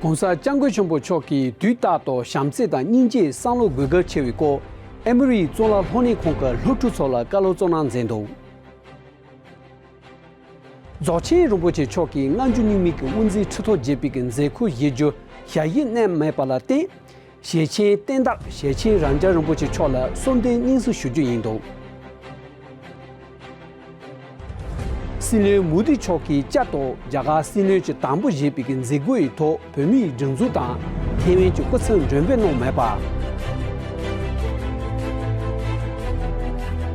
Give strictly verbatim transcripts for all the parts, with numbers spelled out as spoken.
༸གོང་ས་༸སྐྱབས་མགོན་ཆེན་པོ་མཆོག་གིས་དུས་རྟག་ཏུ་བྱམས་བརྩེ་དང་སྙིང་རྗེའི་བསམ་བློ་དགོས་གལ་ཆེ་བའི་སྐོར་ཨེ་མོ་རིའི་གཙུག་ལག་སློབ་གཉེར་ཁང་གི་སློབ་ཕྲུག་ཚོ་ལ་བཀའ་སློབ་སྩལ་གནང་མཛད་འདུག་རྫོགས་ཆེན་རིན་པོ་ཆེ་མཆོག་གིས་སྔ་འགྱུར་རྙིང་མའི་གི་དབུ་འཛིན་ཁྲི་ཐོག་བརྒྱད་པའི་གི་མཛད་ཁུར་བཞེས་རྒྱུ་ཞལ་བཞེས་གནང་མེད་པ་ལ་བརྟེན། ཞེ་ཆེན་བསྟན་དར་ཞེ་ཆེན་རབ་འབྱམས་རིན་པོ་ཆེ་མཆོག་ལ་གསོལ་འདེབས་སྙན་སེང་ཞུ་རྒྱུ་ཡིན་འདུག་སྲིད་བློན་མོ་དི་མཆོག་གིས་བསྐྱར་དུ་རྒྱ་གར་སྲིད་བློན་གྱི་དང་པོ་བཞེས་པའི་གི་མཛད་སྒོ་ཡི་ཐོག་བོད་མིའི་སྒྲིག་འཛུགས་དང་ཐེ་ཝན་གྱི་སྐུ་ཚབ་མགྲོན་འབོད་གནང་མེད་པ།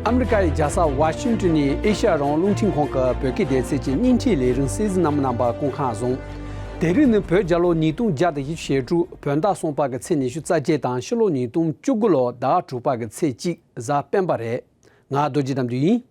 ཨ་མི་རི་ཀའི་རྒྱལ་ས་ཝ་ཤིང་ཏོན་ནས་ཨེ་ཤ་ཡ་རང་དབང་རླུང་འཕྲིན་ཁང་གི་བོད་སྐད་སྡེ་ཚན་གྱི་བརྙན་འཕྲིན་ལས་རིམ་གསན་གཟིགས་གནང་མི་རྣམ་པ་སྐུ་ཁམས་བཟང་། དེ་རིང་ནི་བོད་རྒྱལ་ལོ་ཉིས་སྟོང་བརྒྱ་དང་བཞི་བཅུ་ཞེ་དྲུག་བོད་ཟླ་གསུམ་པ་གི་ཚེས་ཉི་ཤུ་རྩ་བརྒྱད་དང་ཕྱི་ལོ་ཉིས་སྟོང་བཅུ་དགུ་ལོ་ཟླ་དྲུག་པ་གི་ཚེས་གཅིག་གཟའ་སྤེན་པ་རེད། ང་རྡོ་རྗེ་དམ་དུ་ཡིན།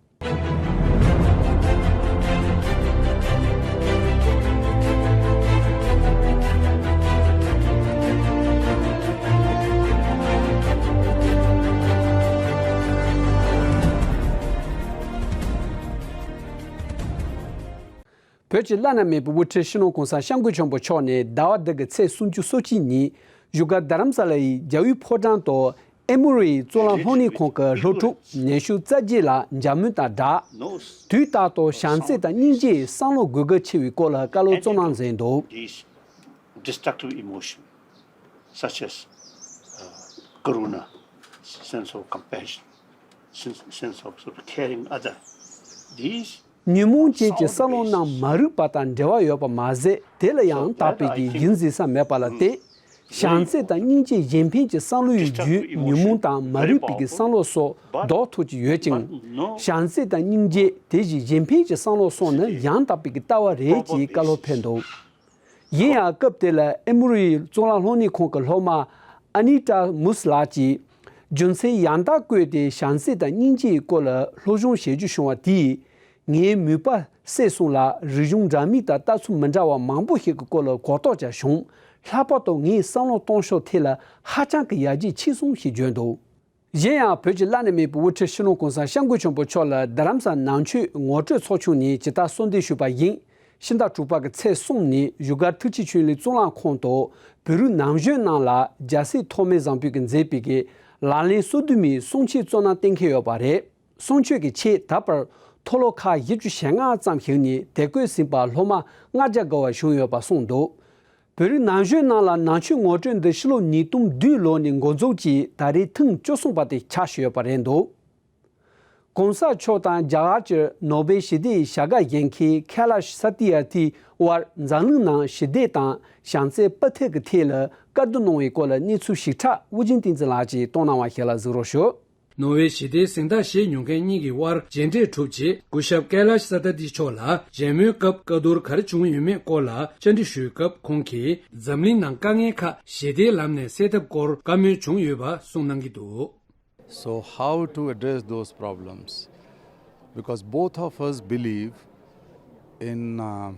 བོད་ཀྱི་བླ་ན་མེད་པའི་དབུ་ཁྲིད་སྤྱི་ནོར་༸གོང་ས་༸སྐྱབས་མགོན་ཆེན་པོ་མཆོག་ནས་ཟླ་བ་འདི་གི་ཚེས་སུམ་ཅུ་སོ་གཅིག་ཉིན་བཞུགས་སྒར་རྡ་རམ་ས་ལ་ཡི་རྒྱལ་བའི་ཕོ་བྲང་དུ་ཨེ་མོ་རིའི་གཙུག་ལག་སློབ་གཉེར་ཁང་གི་སློབ་ཕྲུག་ཉི་ཤུ་རྩ་བརྒྱད་ལ་མཇལ་མོལ་དང་སྦྲགས། དུས་རྟག་ཏུ་བྱམས་བརྩེ་དང་སྙིང་རྗེའི་བསམ་བློ་དགོས་གལ་ཆེ་བའི་སྐོར་ལ་བཀའ་སློབ་སྩལ་གནང་མཛད་འདུག These destructive emotion, such as uh, karuna, sense of compassion, sense, sense of sort of caring other. These ཉོན་མོངས་ཅན་གྱི་བསམ་བློ་རྣམས་མ་རིག་པ་དང་འབྲེལ་བ་ཡོད་པ་མ་ཟད། དེ་ལ་ཡང་དག་པའི་གི་ཡིད་འཛིན་ས་མེད་པ་ལ་བརྟེན། བྱམས་བརྩེ་དང་སྙིང་རྗེ་གཞན་ཕན་གྱི་བསམ་བློ་ཡི་རྒྱུད་ཉོན་མོངས་དང་མ་རིག་པའི་གི་བསམ་བློ་སོགས་ལྡོག་ཐུབ་ཀྱི་ཡོད་ཅིང་། བྱམས་བརྩེ་དང་སྙིང་རྗེ་དེ་བཞིན་གཞན་ཕན་གྱི་བསམ་བློ་སོགས་ནི་ཡང་དག་པའི་གི་ལྟ་བ་རེད་ཅེས་བཀའ་སློབ་ཕེབས་འདུག་ཡིན་ཡང་སྐབས་དེ་ལ་ཨེ་མོ་རིའི་གཙུག་ལག་སློབ་གཉེར་ཁང་གི་སློབ་མ་ཨ་ནི་ཏྲ་མུས་ལགས་ཀྱིས་རྒྱུ་མཚན་ཡང་དག་བཀོད་དེ་བྱམས་བརྩེ་དང་སྙིང་རྗེའི་སྐོར་ལ་སློབ་སྦྱོང་བྱེད་རྒྱུ་བྱུང་བ་དེས། ངའི་མོས་པ་སད་སོང་ལ། རིག་གཞུང་འདྲ་མིན་དང་ལྟ་ཚུལ་མི་འདྲ་བ་མང་པོ་ཞིག་གི་སྐོར་ལ་གོ་རྟོགས་ཀྱང་བྱུང་། ལྷག་པར་དུ་ངའི་བསམ་བློ་གཏོང་ཕྱོགས་ཐད་ལ་ཧ་ཅང་གི་ཡར་རྒྱས་ཕྱིན་སོང་ཞེས་བརྗོད་འདུག་གཞན་ཡང་བོད་ཀྱི་བླ་ན་མེད་པའི་དབུ་ཁྲིད་སྤྱི་ནོར་༸གོང་ས་༸སྐྱབས་མགོན་ཆེན་པོ་མཆོག་ལ་རྡ་རམ་ས་ནང་ཆོས་ངོ་སྤྲོད་ཚོགས་ཆུང་ནས་ཇི་ལྟར་གསོལ་འདེབས་ཞུས་པ་བཞིན། ཕྱི་ཟླ་དྲུག་པ་གི་ཚེས་གསུམ་ཉིན་བཞུགས་སྒར་ཐུགས་རྗེ་ཆེ་ཆོས་གླིང་གཙུག་ལག་ཁང་དུ་བོད་རིགས་ནམ་གཞོན་རྣམས་ལ་རྒྱལ་སྲས་ཐོགས་མེད་བཟང་པོས་མཛད་པའི་གི་ལག་ལེན་སོ་བདུན་མའི་གསུང་ཆོས་སྩོལ་གནང་གཏན་འཁེལ་ཡོད་པ་རེད། གསུང་ཆོས་ཀྱི་ཆེད་ད་བར་མཐོ་སློབ་ཁག་བཞི་བཅུ་ཞེ་ལྔ་ཙམ་ཞིག་ནས་དེབ་འགོད་ཟིན་པ་སློབ་མ་ལྔ་བརྒྱ་བརྒལ་བ་བྱུང་ཡོད་པ་གསུངས་འདུག་བོད་རིགས་ནང་ཆོས་ནང་ལ་ནང་ཆོས་ངོ་སྤྲོད་འདི་ཕྱི་ལོ་ཉིས་སྟོང་བདུན་ལོ་ནས་འགོ་འཛུགས་ཀྱིས་ད་རེས་ཐེངས་བཅུ་གསུམ་པ་དེ་ཆགས་བཞིན་ཡོད་པ་རེད་འདུག་གོང་ས་མཆོག་དང་རྒྱ་གར་གྱི་ནོ་བེལ་ཞི་བདེའི་བྱ་དགའ་ཡན་ཁེ་ཁེ་ལ་ཤ་ཏི་ཡ་ཐིའི་དབར་འཛམ་གླིང་ནང་ཞི་བདེ་དང་བྱམས་བརྩེ་སྤུ་མཐུད་ཀྱི་ཐད་ལ་བཀའ་བསྡུར་གནང་བའི་སྐོར་ལ་གནས་ཚུལ་ཞིབ་ཕྲ་དབུ་ཅན་བསྟན་འཛིན་ལགས་ཀྱིས་གཏོང་གནང་བ་ཞིག་ལ་གཟིགས་རོགས་ཞུ། ནོ་བེལ་ཞི་བདེའི་གཟེངས་རྟགས་བཞེས་མྱོང་མཁན་གཉིས་ཀྱི་དབར་མཇལ་འཕྲད་གྲུབ་རྗེས། སྐུ་ཞབས་ཀེ་ལཱཤ་སཏ་ཏི་མཆོག་ལ་མཇལ་མོལ་སྐབས་བཀའ་བསྡུར་ག་རེ་བྱུང་ཡོད་མེད་སྐོར་ལ་བཅར་འདྲི་ཞུས་སྐབས། ཁོང་གིས་འཛམ་གླིང་ནང་དཀའ་ངལ་ཁག་ཞི་བདེའི་ལམ་ནས་སེལ་ཐབས་སྐོར་བཀའ་མོལ་བྱུང་ཡོད་པ་གསུངས་གནང་གི་འདུག So, how to address those problems? Because both of us believe in, uh,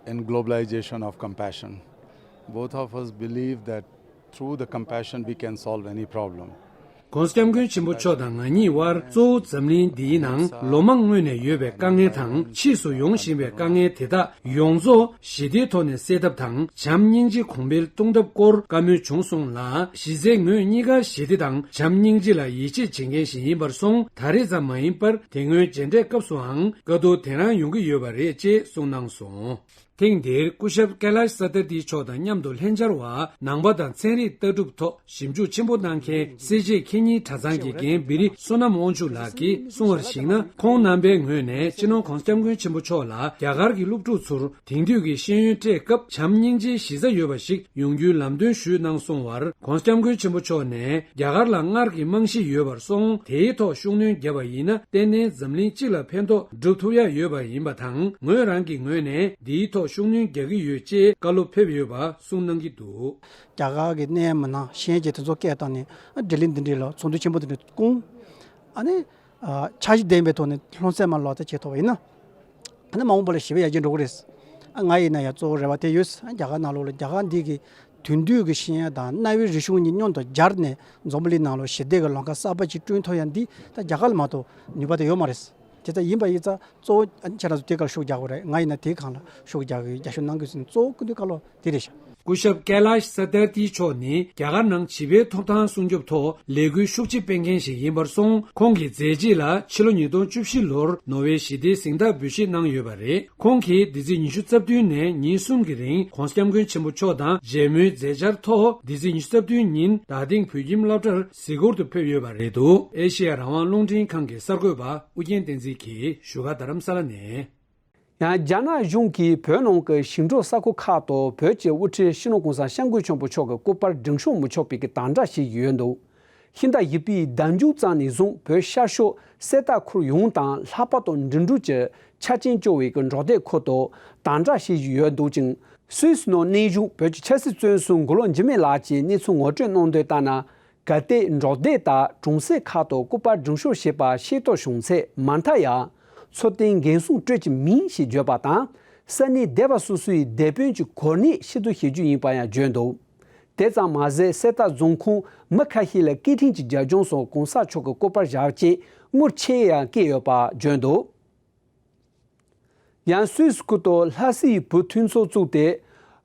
in globalization of compassion. Both of us believe that through the compassion we can solve any problem. ༸གོང་ས་༸སྐྱབས་མགོན་ཆེན་པོ་མཆོག་དང་ང་གཉིས་དབར་གཙོ་བོ་འཛམ་གླིང་འདིའི་ནང་ལོ་མང་སྔོན་ནས་ཡོད་པའི་དཀའ་ངལ་དང་། ཕྱིས་སུ་ཡོང་བཞིན་པའི་དཀའ་ངལ་དེ་དག་ཡོངས་རྫོགས་ཞི་བདེའི་ཐོག་ནས་སེལ་ཐབས་དང་། བྱམས་སྙིང་རྗེ་གོང་འཕེལ་གཏོང་ཐབས་སྐོར་བཀའ་མོལ་བྱུང་སོང་ལ། གཞི་རྩའི་ངོས་གཉིས་ཀ་ཞི་བདེ་དང་བྱམས་སྙིང་རྗེ་ལ་ཡིད་ཆེས་བྱེད་མཁན་ཞིག་ཡིན་པར་སོང་། ད་རེས་ཙམ་མ་ཡིན་པར་དེ་སྔོན་མཇལ་འཕྲད་སྐབས་སུའང་བཀའ་བསྡུར་དེ་རང་ཡོང་གི་ཡོད་པ་རེད་ཅེས་གསུངས་གནང་སོང་། ཐེངས་འདིར་སྐུ་ཞབས་ཀེ་ལཱཤ་སཏ་ཏི་མཆོག་དང་མཉམ་དུ་ལྷན་བཅར་བ་ནང་པ་དང་ཚན་རིག་ལྟ་གྲུབ་ཐོག་ཞིབ་འཇུག་ཆེན་པོ་གནང་མཁན་སེར་བྱེས་ཁེ་ཉིན་གྲྭ་ཚང་གི་རྒན་བི་རི་བསོད་ནམས་དབང་ཕྱུག་ལགས་ཀྱིས་གསུངས་པར་གཞིགས་ན། ཁོང་རྣམ་པའི་ངོས་ནས་སྤྱི་ནོར་༸གོང་ས་༸སྐྱབས་མགོན་ཆེན་པོ་མཆོག་ལ་རྒྱ་གར་གྱི་སློབ་ཕྲུག་ཚོར་དེང་དུས་ཀྱི་ཤེས་ཡོན་སྤྲད་སྐབས་བྱམས་སྙིང་རྗེའི་གཞི་རྩ་ཡོད་པ་ཞིག་ཡོང་རྒྱུའི་ལམ་སྟོན་ཞུས་གནང་སོང་བར། ༸གོང་ས་༸སྐྱབས་མགོན་ཆེན་པོ་མཆོག་ནས་རྒྱ་གར་ལ་སྔར་གྱི་རྨང་གཞི་ཡོད་པར་སོང་། དེའི་ཐོག་ཤུགས་སྣོན་བརྒྱབ་པ་ཡིན་ན། ཏན་ཏན་འཛམ་གླིང་སྤྱི་ལ་ཕན་ཐོགས་སྒྲུབ་ཐུབ་ཡ་ཡོད་པ་ཡིན་པ་དང་། ངོས་རང་གི་ངོས་ནས་འདིའི་ཐོག་ཤུགས་སྣོན་རྒྱག་གི་ཡོད་ཅེས་བཀའ་སློབ་ཕེབས་ཡོད་པ་གསུངས་གནང་གི་འདུག་རྒྱ་གར་གྱི་གནད་ཡོད་མི་སྣ་གཞན་གྱིས་དེ་ཚོ་སྐད་བཏང་ནས། ཨ། འབྲེལ་ཡོད་འདི་འདྲའི་ལ་ཚོགས་འདུ་ཆེན་པོ་འདི་འདྲ་བསྐོང་། ཨ་ནི། ཨ། འཆར་གཞི་ལྡན་པའི་ཐོག་ནས་སློབ་ཚན་མར་ལག་བསྟར་བྱེད་ཐུབ་པ་ཡིན་ན། ཨ་ནི་མ་འོངས་པ་ལ་ཞི་བདེ་ཡར་རྒྱས་འགྲོ་གི་རེད། ཨ། ང་ཡིན་ན་ཡང་གཙོ་བོ་རེ་བ་དེ་ཡོད། ཨ། རྒྱ་གར་ནང་ལོགས་ལ་རྒྱ་གར་འདི་གི་དེང་དུས་ཀྱི་ཤེས་ཡོན་དང་གནའ་བོའི་རིག་གཞུང་གཉིས་མཉམ་དུ་སྦྱར་ནས། འཛམ་བུ་གླིང་ནང་ལོགས་ཞི་བདེ་གི་ལམ་ཁ་གསར་པ་ཅིག་བསྐྲུན་ཐུབ་ཡ་འདི་ད་རྒྱ་གར་ལ་མ་གཏོགས་ནུས་པ་དེ་ཡོད་མ་རེད། དེ་ལྟར་ཡིན་པ་ཡིན་ཙང་གཙོ་བོ་ཁྱེད་རང་ཚོ་དེ་གར་ཤུགས་རྒྱག་དགོས་རེད། ང་ཡིན་ན་དེའི་སྒང་ལ་ཤུགས་རྒྱག་གི། རྒྱབ་སྐྱོར་གནང་དགོས་ཟེར་ནས་གཙོ་བོ་སྐུ་མདུན་བཀའ་སློབ་དེ་རེད་ཤག་སྐུ་ཞབས་ཀེ་ལཱཤ་ས་ཏར་ཏི་མཆོག་ནི་རྒྱ་གར་ནང་བྱིས་པའི་ཐོབ་ཐང་སྲུང་སྐྱོབ་ཐོག་ལས་འགུལ་ཤུགས་ཆེ་སྤེལ་མཁན་ཞིག་ཡིན་པར་སོང་། ཁོང་གི་མཛད་རྗེས་ལ་ཕྱི་ལོ་ཉིས་སྟོང་བཅུ་བཞི་ལོར་ནོར་ཝེ་ཞི་བདེའི་གཟེངས་རྟགས་འབུལ་བཞེས་གནང་ཡོད་པ་རེད། ཁོང་གིས་འདི་ཚེས་ཉི་ཤུ་རྩ་བདུན་ནས་ཉིན་གསུམ་གྱི་རིང་༸གོང་ས་༸སྐྱབས་མགོན་ཆེན་པོ་མཆོག་དང་མཇལ་མོལ་མཛད་འཆར་ཐོག་འདི་ཚེས་ཉི་ཤུ་རྩ་བདུན་ཉིན་རྡ་སྟེང་བོད་ཁྱིམ་སློབ་གྲྭར་གཟིགས་སྐོར་དུ་ཕེབས་ཡོད་པ་རེད་འདུག་ཨེ་ཤེ་ཡ་རང་དབང་རླུང་འཕྲིན་ཁང་གི་གསར་འགོད་པ་ཨུ་རྒྱན་བསྟན་འཛིན་གྱིས་བཞུགས་སྒར་རྡ་རམ་ས་ལ་ནས། ཡང་རྒྱ་ནག་གཞུང་གིས་བོད་ནང་གི་ཞིང་འབྲོག་ས་ཁུལ་ཁག་ཏུ་བོད་ཀྱི་དབུ་ཁྲིད་སྤྱི་ནོར་༸གོང་ས་༸སྐྱབས་མགོན་ཆེན་པོ་མཆོག་གི་སྐུ་པར་སྒྲེང་ཤོག་མི་ཆོག་པའི་གི་དམ་དྲག་བྱེད་ཀྱི་ཡོད་འདུག་ཤིང་སྟག་བཞི་པའི་ཟླ་མཇུག་ཙམ་ནས་བཟུང་བོད་ཤར་ཕྱོགས་གསེར་རྟ་ཁུལ་ཡོངས་དང་ལྷག་པར་དུ་འབྲི་འབྲུག་གི་ཆ་རྐྱེན་སྐྱོ་བའི་གི་འབྲོག་སྡེ་ཁུལ་དུ་དམ་དྲག་བྱེད་ཀྱི་ཡོད་འདུག་ཅིང་། སུད་སི་ནང་གནས་བཞུགས་བོད་ཀྱི་ཆབ་སྲིད་བཙོན་ཟུར་མགོ་ལོག་འཇིགས་མེད་ལགས་ཀྱིས་གནས་ཚུལ་ངོ་སྤྲོད་གནང་དོན་ལྟར་ན། གལ་ཏེ་འབྲོག་སྡེ་དང་གྲོང་གསེབ་ཁག་ཏུ་སྐུ་པར་སྒྲེང་ཤོག་ཞེས་པ་ཤེས་རྟོགས་བྱུང་ཚེ་མ་མཐའ་ཡང་འཚོ་རྟེན་འགན་སྲུང་སྤྲོད་ཀྱི་མིན་ཞེས་བརྗོད་པ་དང་། ས་གནས་སྡེ་པ་སོ་སོའི་སྡེ་དཔོན་གྱི་གོ་གནས་ཕྱིར་བསྡུ་བྱེད་རྒྱུ་ཡིན་པ་ཡང་བརྗོད་འདུག་དེ་ཙམ་མ་ཟད་གསེར་རྟ་རྫོང་ཁོངས་མི་ཁ་ཤས་ལ་སྐད་འཕྲིན་གྱི་རྒྱབ་ལྗོངས་སུ་གོང་ས་མཆོག་གི་སྐུ་པར་བཞག་རྐྱེན་དངུལ་ཆེ་ཡང་བཀལ་ཡོད་པ་བརྗོད་འདུག་ཡང་སུད་སི་ཁུལ་དུ་ལྷ་སའི་བོད་མཐུན་ཚོགས་བཙུགས་ཏེ།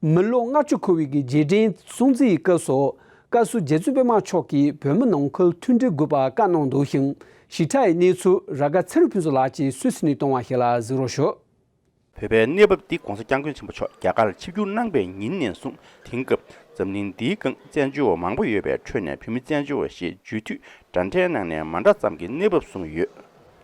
མི་ལོ་ལྔ་བཅུ་འཁོར་བའི་གི་རྗེས་དྲན་སྲུང་བརྩིའི་སྐབས་སུ། བཀའ་ཟུར་རྗེ་བཙུན་པད་མ་མཆོག་གིས་བོད་མི་ནང་ཁུལ་མཐུན་སྒྲིལ་དགོས་པ་བཀའ་གནང་འདུག་ཞིང་། ཞིབ་ཕྲ་ཡི་གནས་ཚུལ་ར་དགའ་ཚེ་རིང་ཕུན་ཚོགས་ལགས་ཀྱིས་སུད་སི་ནས་གཏོང་བ་ཞིག་ལ་གཟིགས་རོགས་ཞུ། བོད་པའི་གནས་བབ་འདི་༸གོང་ས་༸སྐྱབས་མགོན་ཆེན་པོ་མཆོག་རྒྱ་གར་ཆིབས་བསྒྱུར་གནང་པའི་ཉིན་ནས་བཟུང་དེང་སྐབས་འཛམ་གླིང་འདིའི་སྒང་བཙན་བྱོལ་བ་མང་པོ་ཡོད་པའི་ཁྲོད་ནས་བོད་མི་བཙན་བྱོལ་བ་ཞེས་བརྗོད་དུས་འདྲ་འདྲའི་ནང་ནས་མ་འདྲ་ཙམ་གྱི་གནས་བབ་བཟུང་ཡོད།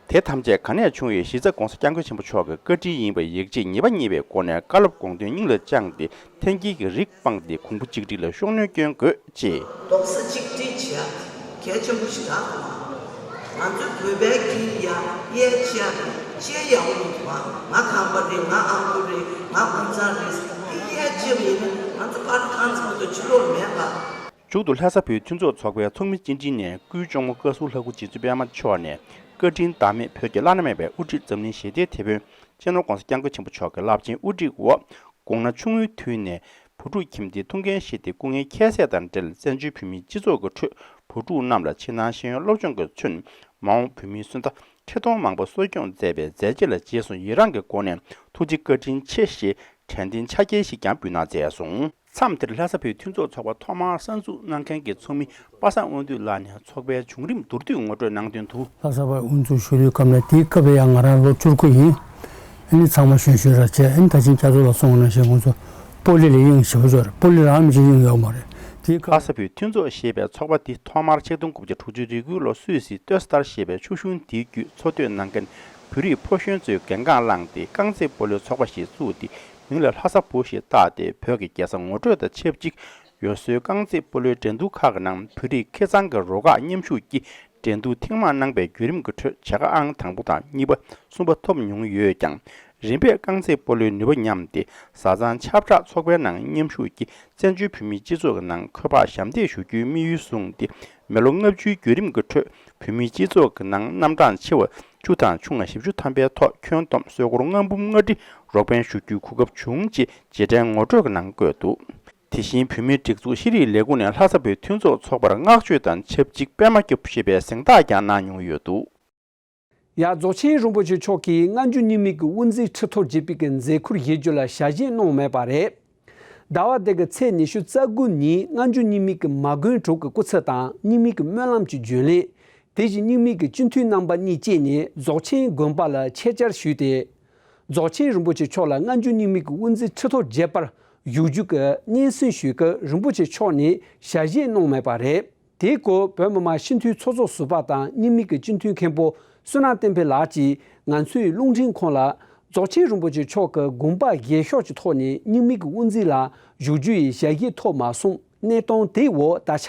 དེ་ཐམས་ཅད་ག་ནས་བྱུང་ཡོད་གཞི་རྩ་༸གོང་ས་༸སྐྱབས་མགོན་ཆེན་པོ་མཆོག་གི་བཀའ་དྲིན་ཡིན་པ་ཡིད་ཆེས་ངེས་པ་རྙེད་པའི་སྒོ་ནས་བཀའ་སློབ་དགོངས་དོན་སྙིང་ལ་བཅངས་ཏེ་ཐལ་འགྱུར་གྱི་རིགས་སྤངས་ཏེ་གོང་བུ་གཅིག་སྒྲིལ་ལ་ཤུགས་སྣོན་སྐྱོན་དགོས་ཅེས། རྡོག་རྩ་གཅིག་སྒྲིལ་བྱེད་ཡ་གལ་ཆེན་པོ་ཞིག་རེད། ང་ཚོ་བོད་པའི་གི་ཡ་དབྱེ་ཕྱེ་ཡ་ཅེས་ཡག་པོ་མི་འདུག་ང་ཁམས་པ་རེད། ང་ཨ་ཁུ་རེད། ང་ཀུན་བཟང་རེད། དེ་དབྱེ་ཕྱེ་བ་ཡིན་ན་ང་ཚོ་པར་གང་ཚང་དུ་ཕྱི་ལོགས་མེད་པ། མཇུག་ཏུ་ལྷ་ས་བོད་མཐུན་ཚོགས་ཚོགས་པའི་ཚོགས་མི་སྤྱི་འཐུས་ནས་སྐུའི་གཅུང་མོ་བཀའ་ཟུར་ལྷ་སྐུ་རྗེ་བཙུན་པད་མ་མཆོག་ནས་བཀའ་དྲིན་བདག་མེད་བོད་ཀྱི་བླ་ན་མེད་པའི་དབུ་ཁྲིད་འཛམ་གླིང་ཞི་བདེའི་དེད་དཔོན་སྤྱི་ནོར་༸གོང་ས་༸སྐྱབས་མགོན་ཆེན་པོ་མཆོག་གི་རླབས་ཆེན་དབུ་ཁྲིད་འོག་དགུང་ན་ཆུང་ངུའི་དུས་ནས་བུ་ཕྲུག་ཁྱིམ་སྡེའི་ཐུགས་འགན་བཞེས་ཏེ་སྐུ་ངལ་ཁྱད་བསད་དང་འབྲེལ་བཙན་བྱོལ་བོད་མིའི་སྤྱི་ཚོགས་ཀྱི་ཁྲོད་བུ་ཕྲུག་རྣམས་ལ་ཕྱི་ནང་ཤེས་ཡོན་སློབ་སྦྱོང་གི་ཚུན་མ་འོངས་བོད་མིའི་སོན་རྩ་ཁྲི་སྟོང་མང་པོ་གསོ་སྐྱོང་མཛད་པའི་མཛད་རྗེས་ལ་རྗེས་སུ་ཡི་རང་གི་སྒོ་ནས་ཐུགས་རྗེ་བཀའ་དྲིན་ཆེ་ཞེས་དྲན་རྟེན་ཕྱག་འཁྱེར་ཞིག་ཀྱང་འབུལ་གནང་མཛད་སོང་། མཚམས་དེར་ལྷ་ས་བོད་མཐུན་ཚོགས་ཚོགས་པ་ཐོག་མར་གསར་འཛུགས་གནང་མཁན་གྱི་ཚོགས་མི་པ་སངས་དབང་འདུས་ལགས་ནས་ཚོགས་པའི་བྱུང་རིམ་མདོར་བསྡུས་ངོ་སྤྲོད་གནང་དོན་དུ། ལྷ་ས་བར་དབུ་འཛུགས་ཞུ་དུས་སྐབས་ནས་དེའི་སྐབས་ལ་ཡང་ང་རང་ལོ་བཅུ་དགུ་ཡིན། ཨ་ནི་ཚང་མ་གཞོན་གཞོན་ར་བྱས། ཨ་ནི་ད་ཕྱིན་སྐྱ་ཚོ་ལ་སོང་ན་ཞེས་ཁོང་ཚོ་སྤོ་ལོ་ལ་དབྱིངས་ཞེ་པོ་ཅིག་རེད། སྤོ་ལོ་རང་མི་ཅིག་དབྱིངས་ཡོད་མ་རེད། དེའི་སྐབས། ལྷ་ས་བོད་མཐུན་ཚོགས་ཞེས་པའི་ཚོགས་པ་འདི་ཐོག་མར་ཆིག་སྟོང་དགུ་བརྒྱ་དྲུག་ཅུ་རེ་དགུ་ལོ་སུད་སི་ཏོས་ཏར་ཞེས་པའི་ཆུ་གཞུང་འདིའི་བརྒྱུད་འཚོ་སྡོད་གནང་མཁན་བོད་རིགས་ཕོ་གཞོན་ཚོས་འགན་འཁྲི་བླངས་ཏེ་རྐང་རྩེད་སྤོ་ལོའི་ཚོགས་པ་ཞིག་བཙུགས་ཏེ་མིང་ལ་ལྷ་ས་བོད་ཞེས་བཏགས་ཏེ་བོད་ཀྱི་རྒྱལ་ས་ངོ་སྤྲོད་དང་ཆབས་ཅིག་ཡུལ་སྲོལ་རྐང་རྩེད་སྤོ་ལོའི་འགྲན་བསྡུར་ཁག་གི་ནང་བོད་རིགས་ཁེ་གཙང་གི་རུ་ཁག་མཉམ་ཞུགས་ཀྱིས་འགྲན་བསྡུར་ཐེངས་མང་གནང་པའི་བརྒྱུད་རིམ་གྱི་ཁྲོད་བྱ་དགའ་ཨང་དང་པོ་དང་གཉིས་པ་གསུམ་པ་ཐོབ་མྱོང་ཡོད་ཀྱང་། རིམ་པས་རྐང་རྩེད་སྤོ་ལོའི་ནུས་པ་ཉམས་ཏེ་བཟའ་ཚང་ཁྱབ་བསྒྲགས་ཚོགས་པའི་ནང་མཉམ་ཞུགས་ཀྱིས་བཙན་བྱོལ་བོད་མིའི་སྤྱི་ཚོགས་ཀྱི་ནང་ཁོ་པར་ཞབས་འདེགས་ཞུ་རྒྱུའི་དམིགས་ཡུལ་བཟུང་སྟེ་མི་ལོ་ལྔ་བཅུའི་བརྒྱུད་རིམ་གྱི་ཁྲོད་བོད་མིའི་སྤྱི་ཚོགས་ཀྱི་ནང་རྣམ་གྲངས་ཆེ་བ་བཅུ་དང་ཆུང་བ་བཞི་བཅུ་ཐམ་པའི་ཐོག་ཁྱོན་བསྡོམས་སྲོལ་འཁོར་ལྔ་འབུམ་ལྔ་ཁྲི་རོགས་ཕན་ཞུ་རྒྱུའི་གོ་སྐབས་བྱུང་ཅེས་རྗེས་དྲན་ངོ་སྤྲོད་ཀྱི་ནང་བཀོད་འདུག་དེ་བཞིན་བོད་མིའི་སྒྲིག་འཛུགས་ཤེས་རིག་ལས་ཁུངས་ནས་ལྷ་ས་བོད་མཐུན་ཚོགས་ཚོགས་པར་བསྔགས་བརྗོད་དང་ཆབས་ཅིག་པད་མ་སྐྱབས་ཞེས་པའི་གཟེངས་རྟགས་ཀྱང་གནང་མྱོང་ཡོད་འདུག་ཡང་རྫོགས་ཆེན་རིན་པོ་ཆེ་མཆོག་གིས་སྔ་འགྱུར་རྙིང་མའི་གི་དབུ་འཛིན་ཁྲི་ཐོག་བརྗེ་པོའི་གི་མཛད་ཁུར་བཞེས་རྒྱུ་ལ་ཞལ་བཞེས་གནང་མེད་པ་རེད། ཟླ་བ་འདི་གི་ཚེས་ཉི་ཤུ་རྩ་དགུ་ཉིན་སྔ་འགྱུར་རྙིང་མའི་གི་མ་དགོན་དྲུག་གི་སྐུ་ཚབ་དང་རྙིང་མའི་གི་སྨོན་ལམ་གྱི་རྒྱུན་ལས། དེ་བཞིན་རྙིང་མའི་གི་སྤྱི་འཐུས་རྣམ་པ་གཉིས་བཅས་ནས་རྫོགས་ཆེན་དགོན་པ་ལ་ཆེད་བཅར་ཞུས་ཏེ། རྫོགས་ཆེན་རིན་པོ་ཆེ་མཆོག་ལ་སྔ་འགྱུར་རྙིང་མའི་གི་དབུ་འཛིན་ཁྲི་ཐོག་བརྗེ་པར་བཞུགས་རྒྱུ་གི་སྙན་སེང་ཞུས་སྐབས་རིན་པོ་ཆེ་མཆོག་ནས་ཞལ་བཞེས་གནང་མེད་པ་རེད། དེའི་སྐོར་བོད་མི་མང་སྤྱི་འཐུས་ཚོགས་གཙོ་ཟུར་པ་དང་རྙིང་མའི་གི་སྤྱི་འཐུས་མཁན་པོ་བསོད་ནམས་བསྟན་འཕེལ་ལགས་ཀྱིས་ང་ཚོའི་རླུང་འཕྲིན་ཁང་ལ་རྫོགས་ཆེན་རིན་པོ་ཆེ་མཆོག་གི་དགོངས་པ་བཞེས་ཕྱོགས་ཀྱི་ཐོག་ནས་རྙིང་མའི་གི་དབུ་འཛིན་ལ་བཞུགས་རྒྱུ་ཡི་ཞལ་བཞེས་ཐོབ་མ་སོང་། གནས་སྟངས་དེའི་འོག་ད་ཆ་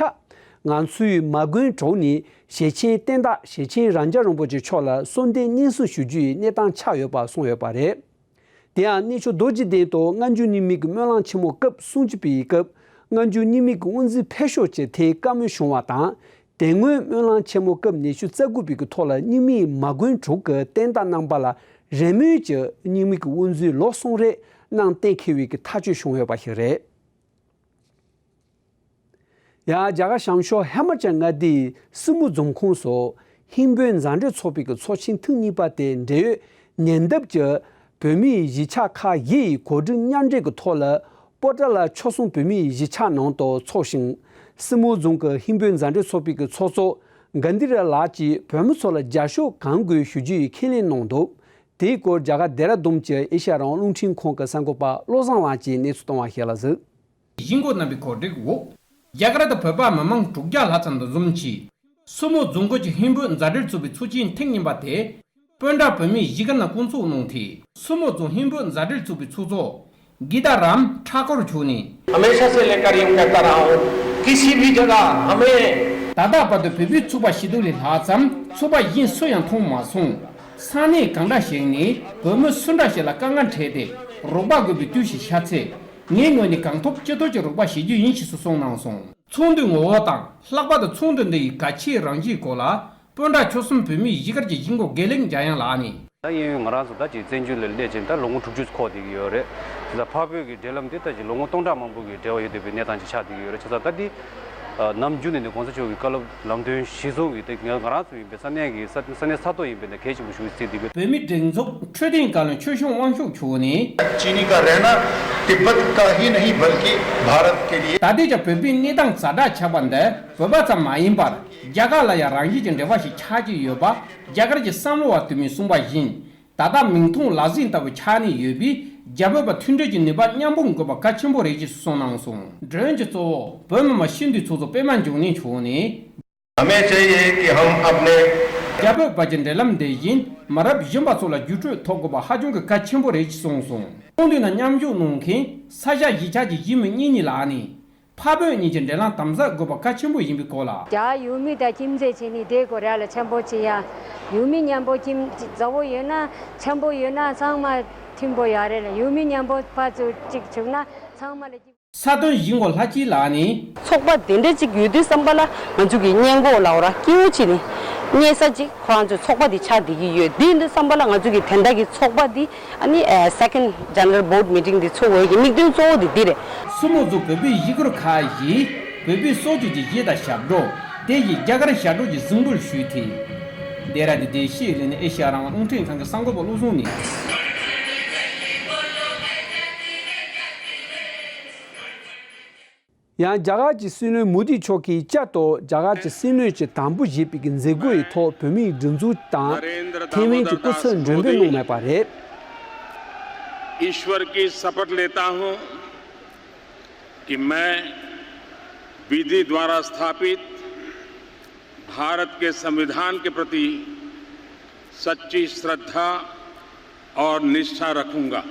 ང་ཚོའི་མ་དགོན་དྲུག་ནས་ཞེ་ཆེན་བསྟན་བདག་ཞེ་ཆེན་རབ་འབྱམས་རིན་པོ་ཆེ་མཆོག་ལ་གསོལ་འདེབས་སྙན་སེང་ཞུ་རྒྱུ་ཡི་གནས་སྟངས་ཆགས་ཡོད་པ་གསུངས་ཡོད་པ་རེད། དེ་ཡང་གནས་ཆུང་རྡོ་རྗེ་གདན་དུ་སྔ་འགྱུར་རྙིང་མའི་གི་སྨོན་ལམ་ཆེན་མོ་སྐབས་སུམ་ཅུ་པའི་སྐབས་སྔ་འགྱུར་རྙིང་མའི་གི་དབུ་འཛིན་ཕེབས་ཕྱོགས་ཀྱི་ཐད་བཀའ་མོལ་བྱུང་བ་དང་། དེ་སྔོན་སྨོན་ལམ་ཆེན་མོ་སྐབས་ཉི་ཤུ་རྩ་དགུ་པའི་གི་ཐོག་ལ་རྙིང་མའི་མ་དགོན་དྲུག་གི་བསྟན་བདག་རྣམ་པ་ལ་རེ་སྨོན་གྱི་རྙིང་མའི་གི་དབུ་འཛིན་ལོ་གསུམ་རེ་གནང་གཏན་འཁེལ་བའི་གི་ཐག་གཅོད་བྱུང་ཡོད་པ་ཞིག་རེད། ཡང་རྒྱ་གར་བྱང་ཕྱོགས་ཧི་མ་ཅལ་མངའ་སྡེའི་སྲིན་མོ་རྫོང་ཁོངས་སུ་ཧིན་བོད་མཛའ་འབྲེལ་ཚོགས་པའི་གི་ཚོགས་ཆེན་ཐེངས་གཉིས་པ་དེ་འབྲེལ་ཡོད་ཉེ་འདབས་ཀྱི་བོད་མིའི་གཞིས་ཆགས་ཁག་བཞི་ཡི་གོ་སྒྲིག་མཉམ་འབྲེལ་གྱི་ཐོག་ལ་ པོ་ཊ་ལ་ཆོལ་གསུམ་བོད་མིའི་གཞིས་ཆགས་ནང་དུ་འཚོགས་ཤིང་། སྲིན་མོ་རྫོང་གི་ཧིན་བོད་མཛའ་འབྲེལ་ཚོགས་པའི་གི་ཚོགས་གཙོ་ག་འདི་ར་ལགས་ཀྱིས་བོད་མི་ཚོ་ལ་རྒྱབ་སྐྱོར་གང་དགོས་ཞུ་རྒྱུ་ཡི་ཁས་ལེན་གནང་འདུག་དེའི་སྐོར་རྒྱ་གར་ལྡེ་ར་ལྡུན་གྱི་ཨེ་ཤ་ཡ་རང་དབང་རླུང་འཕྲིན་ཁང་གི་གསར་འགོད་པ་བློ་བཟང་ལགས་ཀྱིས་གནས་ཚུལ་བཏང་བ་ཞིག་ལ་གཟིགས། གཞིས་འགོ་རྣམ་པའི་གོ་སྒྲིག་འོག་རྒྱ་གར་དུ་བོད་པ་མི་མང་དྲུག་བརྒྱ་ལྷག་ཙམ་དུ་འཛོམས་ཀྱིས། སྲིན་མོ་རྫོང་ཁུལ་གྱི་ཧིན་བོད་མཛའ་འབྲེལ་ཚོགས་པའི་ཚོགས་ཆེན་ཐེངས་གཉིས་པ་དེ། དཔོན་དྲག་བོད་མིའི་གཞིས་སྒར་ནང་བསྐོང་ཚོགས་གནང་སྟེ། སྲིན་མོ་རྫོང་ཧིན་བོད་མཛའ་འབྲེལ་ཚོགས་པའི་ཚོགས་གཙོ་གི་ད་རམ་ཁྲ་ཀོར་མཆོག་ནས། हमेशा से लेकर यूं कहता रहा हूं, किसी भी जगह हमें ད་ལྟ་བར་དུ་བོད་པའི་ཚོགས་པ་ཞེ་དྲུག་ལས་ལྷག་ཙམ་ཚོགས་པ་གཞན་སུ་ཡང་མཐོང་མ་སོང་། ས་གནས་གང་འདྲ་ཞིག་ནས་བོད་མི་སུ་འདྲ་ཞིག་ལ་དཀའ་ངལ་འཕྲད་དེ་རོགས་པ་དགོས་པའི་དུས་ཤིག་ཤར་ཚེ། ངའི་ངོས་ནས་གང་ཐུབ་ཅི་ཐུབ་ཀྱིས་རོགས་པ་བྱེད་རྒྱུ་ཡིན་ཞེས་སུ་གསུངས་གནང་སོང་། ཚོགས་འདུའི་ངོ་བོ་དང་། ལྷག་པར་དུ་ཚོགས་འདུ་འདི་ཡི་གལ་ཆེའི་རང་བཞིན་སྐོར་ལ། དཔོན་དྲག་ཆོལ་གསུམ་བོད་མིའི་གཞིས་སྒར་གྱི་གཞིས་འགོ་དགེ་ལེགས་འཇམ་དབྱངས་ལགས་ནས། ད་གཡས་གཡོན་ང་རང་ཚོ་ད་ཅིག་བཙན་བྱོལ་ལ་སླེབས་ཕྱིན་ད་ལོ་ངོ་དྲུག་ཅུ་འཁོར་བསྡད་ཀྱི་ཡོད་རེད། དེ་ད་འཕགས་བོད་ཀྱི་འབྲེལ་ལམ་འདི་ད་ཅིག་ལོ་ངོ་སྟོང་ཕྲག་མང་པོ་གི་འབྲེལ་བ་ཡོད་བསྡད་པའི་གནས་སྟངས་ཅིག་ཆགས་བསྡད་ཀྱི་ཡོད་རེད། བྱས་ཙང་ད་འདི་ནམ་རྒྱུན་ནས་ནི་གོང་ས་མཆོག་གི་བཀའ་སློབ་ལམ་སྟོན་གཞིར་བཟུང་གི་དེ་ང་རང་ཚོ་ཡིན་པའི་ས་གནས་ཀྱི་ས་ས་གནས་ས་ཐོག་ཡིན་པའི་ནི་གལ་ཆེན་པོ་ཞིག་བརྩིས་བསྡད་ཀྱི་ཡོད། བོད་མིའི་སྒྲིག་འཛུགས་འཕྲོད་བསྟེན་བཀའ་བློན་ཆོས་སྐྱོང་དབང་ཕྱུག་མཆོག་ནས། चीनी का रहना तिब्बत का ही नहीं बल्कि भारत के लिए। ད་ལྟའི་ཆར་བོད་པའི་གནས་སྟངས་ཛ་དྲག་ཆགས་པ་འདི་བོད་པ་ཙམ་མ་ཡིན་པར་རྒྱ་གར་ལ་ཡང་རང་བཞིན་གྱི་འབྲེལ་བ་ཞིག་ཆགས་ཀྱི་ཡོད་པ། རྒྱ་གར་གྱི་བསམ་བློ་བ་དུ་མས་གསུངས་པ་བཞིན། ད་ལྟ་མིག་མཐོང་ལག་ཟིན་ལྟ་བུ་ཆགས་ནས་ཡོད་པས། རྒྱ་བོད་པ་མཐུན་སྒྲིལ་གྱི་ནུས་པ་མཉམ་སྤུངས་དགོས་པ་གལ་ཆེན་པོ་རེད་ཅེས་གསུངས་གནང་སོང་། མགྲོན་གྱི་གཙོ་བོ་བོད་མི་མང་སྤྱི་འཐུས་ཚོགས་གཙོ་པད་མ་འབྱུང་གནས་མཆོག་ནས། हमें चाहिए कि हम अपने རྒྱ་བོད་བར་གྱི་འབྲེལ་ལམ་འདི་བཞིན་མི་རབས་གཞོན་པ་ཚོ་ལ་བརྒྱུད་སྤྲོད་ཐོབ་དགོས་པ་ཧ་ཅང་གི་གལ་ཆེན་པོ་རེད་ཅེས་གསུངས་སོང་། ཚོགས་འདུའི་ནང་མཉམ་ཞུགས་གནང་མཁན་ས་སྐྱ་གཞིས་ཆགས་ཀྱི་གཞིས་མི་གཉིས་གཉིས་ལགས་ནས། འཕགས་བོད་གཉིས་ཀྱི་འབྲེལ་ལམ་དམ་ཟབ་དགོས་པ་གལ་ཆེན་པོ་ཡིན་པའི་སྐོར་ལ། རྒྱ་ཡུལ་མི་དང་ཁྱིམ་མཚེས་བྱས་ནས་བསྡད་དགོས་རེད་ལ། འཆམ་པོ་བྱེད་ཡ། ཡུལ་མི་མཉམ་པོ་ཁྱིམ་མཚེས་མཛའ་བོ་ཡོད་ན་འཆམ་པོ་ཡོད་ན་ཚང་མ་མཐུན་པོ་ཡོད་རེད་ལ། ཡུལ་མི་མཉམ་པོ་ཕར་ཚུར་གཅིག་བྱུང་ན་ཚང་མ་ལ་གཅིག་ས་དོན་གཞིས་འགོ་ལྷ་སྐྱིད་ལགས་ནས། ཚོགས་པ་དེ་འདྲ་ཅིག་ཡོད་དུས་ཙམ་པ་ལ་ང་ཚོ་གི་སྔས་མགོ་ལབ་ར་སྐྱིད་པོ་བྱས་ནས་སྔས་ས་ཅིག་ཁོ་རང་ཚོའི་ཚོགས་པ་དེ་ཆགས་བསྡད་ཀྱི་ཡོད། དེ་ཡིན་དུས་ཙམ་པ་ལ་ང་ཚོ་གི་དེ་འདྲ་གི་ཚོགས་པ་འདི། ཨ་ནི་ཨ་Second General Board Meeting འདི་ཚོགས་དགོས་ཀྱི་དམིགས་དོན་གཙོ་བོ་དེ་འདི་རེད། སྲིན་མོ་རྫོང་བོད་པའི་གཞིས་སྒར་ཁག་བཞིའི་བོད་པའི་སྲོག་གཅོད་ཀྱི་གཞས་དང་ཞབས་བྲོ། དེ་བཞིན་རྒྱ་གར་ཞབས་བྲོ་གྱི་གཟིགས་འབུལ་ཞུས་ཏེ། ལྡེ་ར་ལྡུན་ལྡེ་ཤེས་གླིང་ནས་ཨེ་ཤེ་ཡ་རང་དབང་རླུང་འཕྲིན་ཁང་གི་གསར་འགོད་པ་བློ་བཟང་ནས། ཡང་རྒྱ་གར་གྱི་སྲིད་བློན་མོ་དི་མཆོག་གིས་བསྐྱར་དུ་རྒྱ་གར་གྱི་སྲིད་བློན་གྱི་དམ་འབུལ་བཞེས་པའི་གི་མཛད་སྒོ་ཡི་ཐོག་བོད་མིའི་སྒྲིག་འཛུགས་དང་ཐའེ་ཝན་གྱི་སྐུ་ཚབ་མགྲོན་འབོད་གནང་མེད་པ་རེད། ईश्वर की शपथ लेता हूं कि मैं विधि द्वारा स्थापित भारत के संविधान के प्रति सच्ची श्रद्धा और निष्ठा रखूंगा।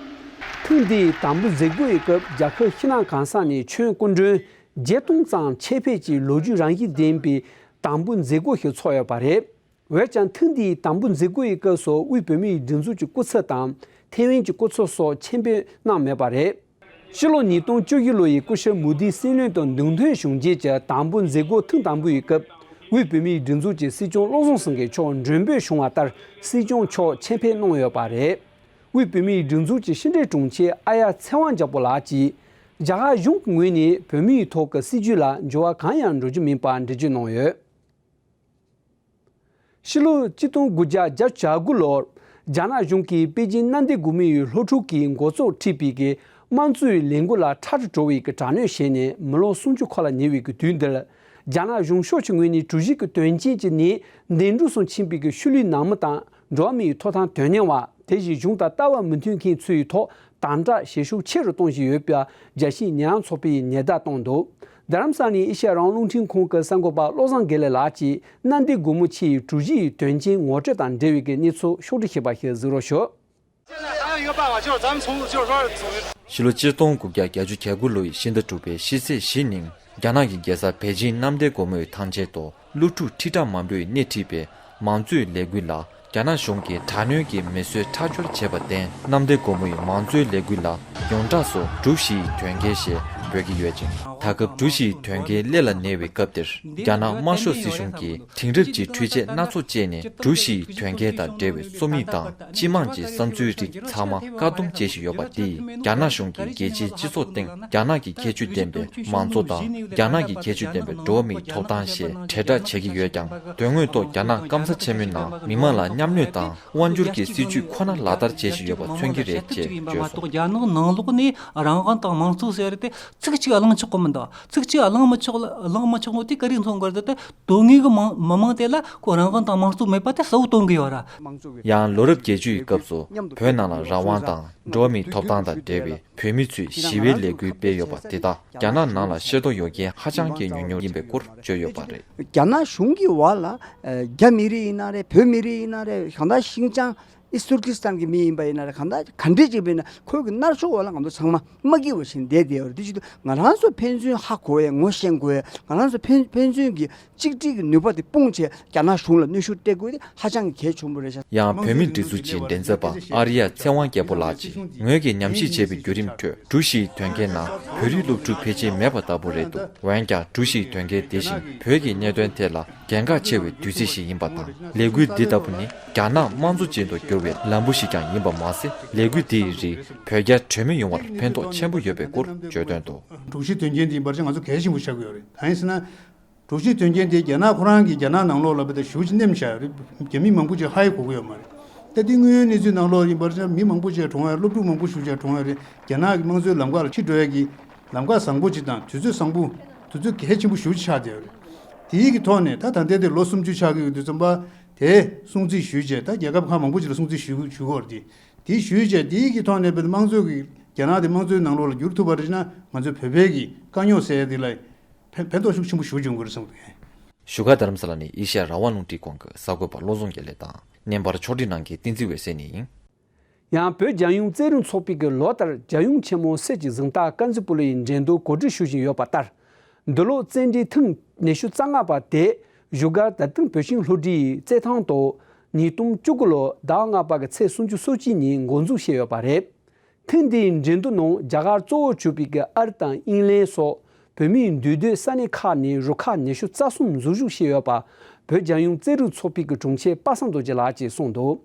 ཐེངས་འདིའི་དམ་འབུལ་མཛད་སྒོ་ཡི་སྐབས་རྒྱལ་ཁབ་ཕྱི་ནང་གང་ས་ནས་ཁྱོན་སྐུ་མགྲོན་བརྒྱད་སྟོང་ཙམ་ཆེད་ཕེབས་ཀྱིས་ལོ་རྒྱུས་རང་བཞིན་ལྡན་པའི་དམ་འབུལ་མཛད་སྒོ་ཞིག་ཚོགས་ཡོད་པ་རེད། འོན་ཀྱང་ཐེངས་འདིའི་དམ་འབུལ་མཛད་སྒོ་ཡི་སྐབས་སུ་དབུས་བོད་མིའི་སྒྲིག་འཛུགས་ཀྱི་སྐུ་ཚབ་དང་ཐའེ་ཝན་གྱི་སྐུ་ཚབ་སོགས་ཆེད་ཕེབས་གནང་མེད་པ་རེད། ཕྱི་ལོ་ཉིས་སྟོང་བཅུ་བཞི་ལོ་ཡི་སྐུ་ཞབས་མོ་དིའི་སྲིད་བློན་དུ་མདུན་ཐོན་བྱུང་རྗེས་ཀྱི་དམ་འབུལ་མཛད་སྒོ་ཐེངས་དང་པོ་ཡི་སྐབས་དབུས་བོད་མིའི་སྒྲིག་འཛུགས་ཀྱི་སྲིད་སྐྱོང་བློ་བཟང་སེང་གེ་མཆོག་མགྲོན་འབོད་བྱུང་བ་ལྟར་སྲིད་སྐྱོང་མཆོག་ཆེད་ཕེབས་གནང་ཡོད་པ་རེད། དབུས་བོད་མིའི་སྒྲིག་འཛུགས་ཀྱི་ཕྱི་འབྲེལ་དྲུང་ཆེ་ཨ་ཡ་ཚེ་དབང་རྒྱལ་པོ་ལགས་ཀྱིས་རྒྱ་གར་གཞུང་གི་ངོས་ནས་བོད་མིའི་ཐོག་གི་སྲིད་བྱུས་ལ་འགྱུར་བ་གང་ཡང་འགྲོ་རྒྱུ་མིན་པར་འགྲེལ་བརྗོད་གནང་ཡོད། ཕྱི་ལོ་གཅིག་སྟོང་དགུ་བརྒྱ་བརྒྱད་ཅུ་གྱ་དགུ་ལོར་རྒྱ་ནག་གཞུང་གིས་པེ་ཅིན་གནམ་བདེ་སྒོ་མོའི་སློབ་ཕྲུག་གིས་འགོ་ཚུགས་ཁྲིད་པའི་གི་དམངས་གཙོའི་ལས་འགུལ་ལ་ཁྲལ་དུ་འགྲོ་བའི་གི་དྲག་གནོན་བྱས་ནས་མི་ལོ་སུམ་ཅུ་འཁོར་ལ་ཉེ་བའི་གི་དུས་འདིར། རྒྱ་ནག་གཞུང་ཕྱོགས་ཀྱི་ངོས་ནས་གྲུ་བཞི་གི་དོན་རྐྱེན་གྱི་ནས་འདས་འགྲོ་སོང་ཕྱིན་པའི་གི་ཤུལ་ལུས་ནང་མི་དང་འགྲོ་བ་མིའི་ཐོབ་ཐང་དོན་གཉེར་བ། དེ་བཞིན་གཞུང་དང་ལྟ་བ་མི་མཐུན་མཁན་ཚོའི་ཐོག་དམ་དྲག་བྱེད་ཤུགས་ཆེ་རུ་གཏོང་བཞིན་ཡོད་པ་རྒྱལ་སྤྱིའི་ཉེས་ཡངས་ཚོགས་པས་ཉེན་བརྡ་བཏང་འདུག་རྡ་རམ་ས་ལའི་ཨེ་ཤེ་ཡ་རང་དབང་རླུང་འཕྲིན་ཁང་གི་གསར་འགོད་པ་བློ་བཟང་དགེ་ལེགས་ལགས་ཀྱིས་གནམ་བདེ་སྒོ་མོ་ཆེའི་གྲུ་བཞི་ཡི་དོན་རྐྱེན་ངོ་སྤྲོད་དང་འབྲེལ་བའི་གནས་ཚུལ་ཕྱོགས་བསྒྲིགས་བྱས་པ་ཞིག་གཟིགས་རོགས་ཞུ། 现在还有一个办法，就是咱们从，就是说从 ཕྱི་ལོ་གཅིག་སྟོང་དགུ་བརྒྱ་བརྒྱད་ཅུ་གྱ་དགུ་ལོའི་ཕྱི་ཟླ་དྲུག་པའི་ཕྱི་ཚེས་བཞི་ཉིན་རྒྱ་ནག་གི་རྒྱལ་ས་པེ་ཅིན་གནམ་བདེ་སྒོ་མོའི་ཐང་ཆེན་དུ་སློབ་ཕྲུག་ཁྲི་ཕྲག་མང་པོས་སྣེ་ཁྲིད་པའི་མང་གཙོའི་ལས་འགུལ་ལ་རྒྱ་ནག་གཞུང་གིས་དྲག་གནོན་གྱིས་མི་གསོད་ཁྲག་སྦྱོར་བྱས་པར་བརྟེན། གནམ་བདེ་སྒོ་མོའི་མང་གཙོའི་ལས་འགུལ་ལ་ཡོངས་གྲགས་སུ་གྲུ་བཞི་ཡི་དོན་རྐྱེན་ཞེས་ འབོད་ཀྱི་ཡོད་ཅིང་། ད་སྐབས་གྲུ་བཞི་ཡི་དོན་རྐྱེན་གླེ་ལ་ཉེ་བའི་སྐབས་འདིར། རྒྱ་ནག་དམར་ཤོག་སྲིད་གཞུང་གིས་དེང་རབས་ཀྱི་འཕྲུལ་ཆས་སྣ་ཚོགས་སྤྱད་ནས་གྲུ་བཞི་ཡི་དོན་རྐྱེན་དང་འབྲེལ་བའི་རྩོམ་ཡིག་དང་། སྤྱི་དམངས་ཀྱི་བསམ་ཚུལ་རིགས་ཚང་མ་བཀག་སྡོམ་བྱེད་བཞིན་ཡོད་པ་འདིས། རྒྱ་ནག་གཞུང་གིས་རྒྱལ་སྤྱིའི་སྤྱི་ཚོགས་སྟེང་རྒྱ་ནག་གི་ཁྱད་ཆོས་ལྡན་པའི་མང་གཙོ་དང་། རྒྱ་ནག་གི་ཁྱད་ཆོས་ལྡན་པའི་འགྲོ་བ་མིའི་ཐོབ་ཐང་ཞེས་དྲིལ་བསྒྲགས་བྱེད་ཀྱི་ཡོད་ཀྱང་། དོན་དངོས་ཐོག་རྒྱ་ནག་སྐམ་ས་ཆེན་མོའི་ནང་མི་མང་ལ་མཉམ་གནོད་དང་། དབང་སྒྱུར་གྱི་སྲིད་བྱུས་ཁོ་ན་ལག་བསྟར་བྱེད་བཞིན་ཡོད་པ་མཚོན་གྱི་རེད་ཅེས་བརྗོད་སོང་། རྒྱ་ནག་ནང་ལོགས་ནས་རང་དབང་དང་མང་གཙོ་ཟེར་དེ་ཚིག་གཅིག་གླེང་ཆོག་གི་མི་འདུག་ཚིག་གཅིག་གླེང་མི་ཆོག་གླེང་མི་ཆོག་ནོ་དེ་ག་རེ་མཚོན་དགོས་རེད་དེ། དོན་དངོས་ཀྱི་མང་མི་མང་དེ་ལ་ཁོ་རང་དབང་དང་མང་གཙོ་མེད་པ་དེ་གསལ་བོ་སྟོན་གི་ཡོད་ར། ཡང་ལོ་རབས་བརྒྱད་ཅུ་ཡི་སྐབས་སུ་བོད་ནང་ལ་རང་དབང་དང་འགྲོ་བ་མིའི་ཐོབ་ཐང་དང་འབྲེལ་བའི་བོད་མི་ཚོས་ཞི་བའི་ལས་འགུལ་སྤེལ་ཡོད་པ་དེ་དག་རྒྱ་ནག་ནང་ལ་ཤེས་རྟོགས་ཡོད་མཁན་ཧ་ཅང་གི་ཉུང་ཉུང་ཡིན་པའི་སྐོར་བརྗོད་ཡོད་པ་རེད། རྒྱ་ནག་གཞུང་གི་འོག་ལ་ཨ་རྒྱ་མི་རིགས་ཡིན་ན་རེད། བོད་མི་རིགས་ཡིན་ན་རེད། གང་ལྟར་ཤིན་ཅང་ཨི་ཏུར་ཀི་སི་ཐན་གྱི་མི་ཡིན་པ་ཡིན་ན་རེད། གང་ལྟར་ག་འདྲས་ཅིག་བྱས་ན་ཁོའི་གི་མནར་གཅོད་འོག་ལ་ང་ཚོ་ཚང་མ་མ་སྐྱིད་པ་བྱས་ནས་བསྡད་བསྡད་ཡོད་རེད། དེ་བྱེད་དུས་ང་རང་ཚོ་ཕན་ཚུན་ཧ་གོ་ཡ་ངོ་ཤེས་དགོས་ཡ། ང་རང་ཚོ་ཕན་ཕན་ཚུན་གྱི་གཅིག་སྒྲིལ་གྱི་ནུས་པ་དེ་སྤུངས་བྱས་རྒྱ་ནག་གཞུང་ལ་གནོན་ཤུགས་སྤྲད་དགོས་དེ་ཧ་ཅང་གི་གལ་ཆེན་པོ་རེད་ཤག་ཡང་བོད་མིའི་སྒྲིག་འཛུགས་ཀྱི་མགྲིན་ཚབ་པ་ཨར་ཡ་ཚེ་དབང་རྒྱལ་པོ་ལགས་ཀྱིས། ངོས་ཀྱིས་ཉམས་ཞིབ་བྱས་པའི་བརྒྱུད་རིམ་ཁྲོད་གྲུ་བཞི་ཡི་དོན་རྐྱེན་ནང་བོད་རིགས་སློབ་ཕྲུག་ཕལ་ཆེར་མེད་པ་ལྟ་བུ་རེད་འདུག་འོན་ཀྱང་གྲུ་བཞི་ཡི་དོན་རྐྱེན་དེ་བཞིན་བོད་ཀྱི་གནད་དོན་ཐད་ལ་གལ་འགངས་ཆེ་བའི་དུས་ཚིགས་ཤིག་ཡིན་པ་དང་། ལས་འགུལ་འདི་ལྟ་བུ་ནི་རྒྱ་ནག་དམངས་གཙོ་ཅན་དུ་འགྱུར་བའི་ལམ་བུ་ཞིག་ཀྱང་ཡིན་པ་མ་ཟད། ལས་འགུལ་འདི་ཡི་རིགས་བོད་རྒྱ་གྲོས་མོལ་ཡོང་བར་ཕན་ཐོགས་ཆེན་པོ་ཡོད་པའི་སྐོར་བརྗོད་དོན་དུ། གྲུ་བཞི་དོན་རྐྱེན་འདི་ཡིན་པར་ཆ་ང་ཚོ་གལ་ཆེན་པོ་ཆགས་ཀྱི་ཡོད་རེད། གང་ཡིན་ཟེར་ན། གྲུ་བཞི་དོན་རྐྱེན་དེ་རྒྱ་ནག་ཁོ་རང་གིས་རྒྱ་ནག་ནང་ལོགས་ལ་བལྟས་ཏེ་ཞེ་པོ་ཅིག་མནན་བཞག་ཡོད་རེད། རྒྱ་མི་མང་པོ་ཅིག་ཧ་ཡ་གོ་གི་ཡོད་མ་རེད། ད་དེ་དངོས་ཡོད་གནས་ཚུལ་ནང་ལོགས་ཡིན་པར་ཆ་མི་མང་པོ་ཅིག་གྲོངས་ཡོད། སློབ་ཕྲུག་མང་པོ་ཞེ་པོ་ཅིག་གྲོངས་ཡོད་རེད། རྒྱ་ནག་གི་དམངས་གཙོའི་ལམ་ཁ་ལ་ཁྲིད་འགྲོ་ཡ་གི་ལམ་ཁ་བཟང་པོ་ཅིག་དང་དུས་ཚོད་བཟང་པོ། དུས་ཚོད་གལ་ཆེན་པོ་ཞེ་པོ་ཅིག་ཆགས་བསྡད་ཡོད་རེད། དེའི་གི་ཐོག་ནས་ད་ད་ལྟའི་དེ་ལོ་སུམ་ཅུ་ཆགས་ཀྱི་ཡོད་དུས་ཙམ་པ་དེ་སྲུང་བརྩི་ཞུས་བྱས། ད་རྒྱལ་ཁབ་ཁག་མང་པོ་ཅིག་ལ་སྲུང་བརྩི་ཞུ་ཞུ་གི་ཡོད་རེད། དེ་ཞུས་བྱས་དེའི་གི་ཐོག་ནས་བལྟས་དམངས་གཙོ་གི་རྒྱ་ནག་དེ་དམངས་གཙོའི་ནང་ལོགས་ལ་འགྱུར་ཐུབ་པ་རེད་ན། ང་ཚོའི་བོད་པའི་གི་དཀའ་རྙོག་སེལ་ཡ་དེ་ལ་ཕན་ཕན་ཐོགས་ཤུགས་ཆེན་པོ་ཞེ་པོ་ཅིག་ཡོང་གི་རེད་བསམ་གི་འདུག་བཞུགས་སྒར་རྡ་རམ་ས་ལ་ནས་ཨེ་ཤ་ཡ་རང་དབང་རླུང་འཕྲིན་ཁང་གི་གསར་འགོད་པ་བློ་བཟང་དགེ་ལེགས་དང་། བརྙན་པར་ཕྱོགས་སྒྲིག་གནང་མཁན་བསྟན་འཛིན་འོད་ཟེར་ནས་ཡིན། ཡང་བོད་རྒྱལ་ཡོངས་རྩེད་རིགས་ཚོགས་པའི་གི་ལོ་ལྟར་རྒྱལ་ཡོངས་ཆེན་མོ་གསེར་གྱི་གཟེངས་རྟགས་དཀར་མཛེས་སྤོ་ལོ་ཡི་འགྲན་བསྡུར་གོ་སྒྲིག་ཞུ་བཞིན་ཡོད་པ་ལྟར། འདི་ལོ་རྩེད་འགྲན་ཐེངས་ཉི་ཤུ་རྩ་ལྔ་པ་དེ་བཞུགས་སྒར་རྡ་སྟེང་བོད་ཤིང་སློབ་གྲྭའི་རྩེད་ཐང་དུ་ཉིས་སྟོང་བཅུ་དགུ་ལོ་ཟླ་ལྔ་པ་གི་ཚེས་སུམ་ཅུ་སོ་གཅིག་ཉིན་འགོ་འཛུགས་བྱས་ཡོད་པ་རེད། ཐེངས་འདིའི་འགྲན་བསྡུར་ནང་རྒྱ་གར་གཙོ་བོར་གྱུར་པའི་གི་ཨ་རི་དང་དབྱིན་ལན་སོགས་བོད་མིའི་འདུས་སྡོད་ས་གནས་ཁག་ནས་རུ་ཁག་ཉི་ཤུ་རྩ་གསུམ་འཛུལ་ཞུགས་བྱས་ཡོད་པ། བོད་རྒྱལ་ཡོངས་རྩེད་རིགས་ཚོགས་པའི་གི་དྲུང་ཆེ་པ་སངས་རྡོ་རྗེ་ལགས་ཀྱིས་གསུངས་འདུག་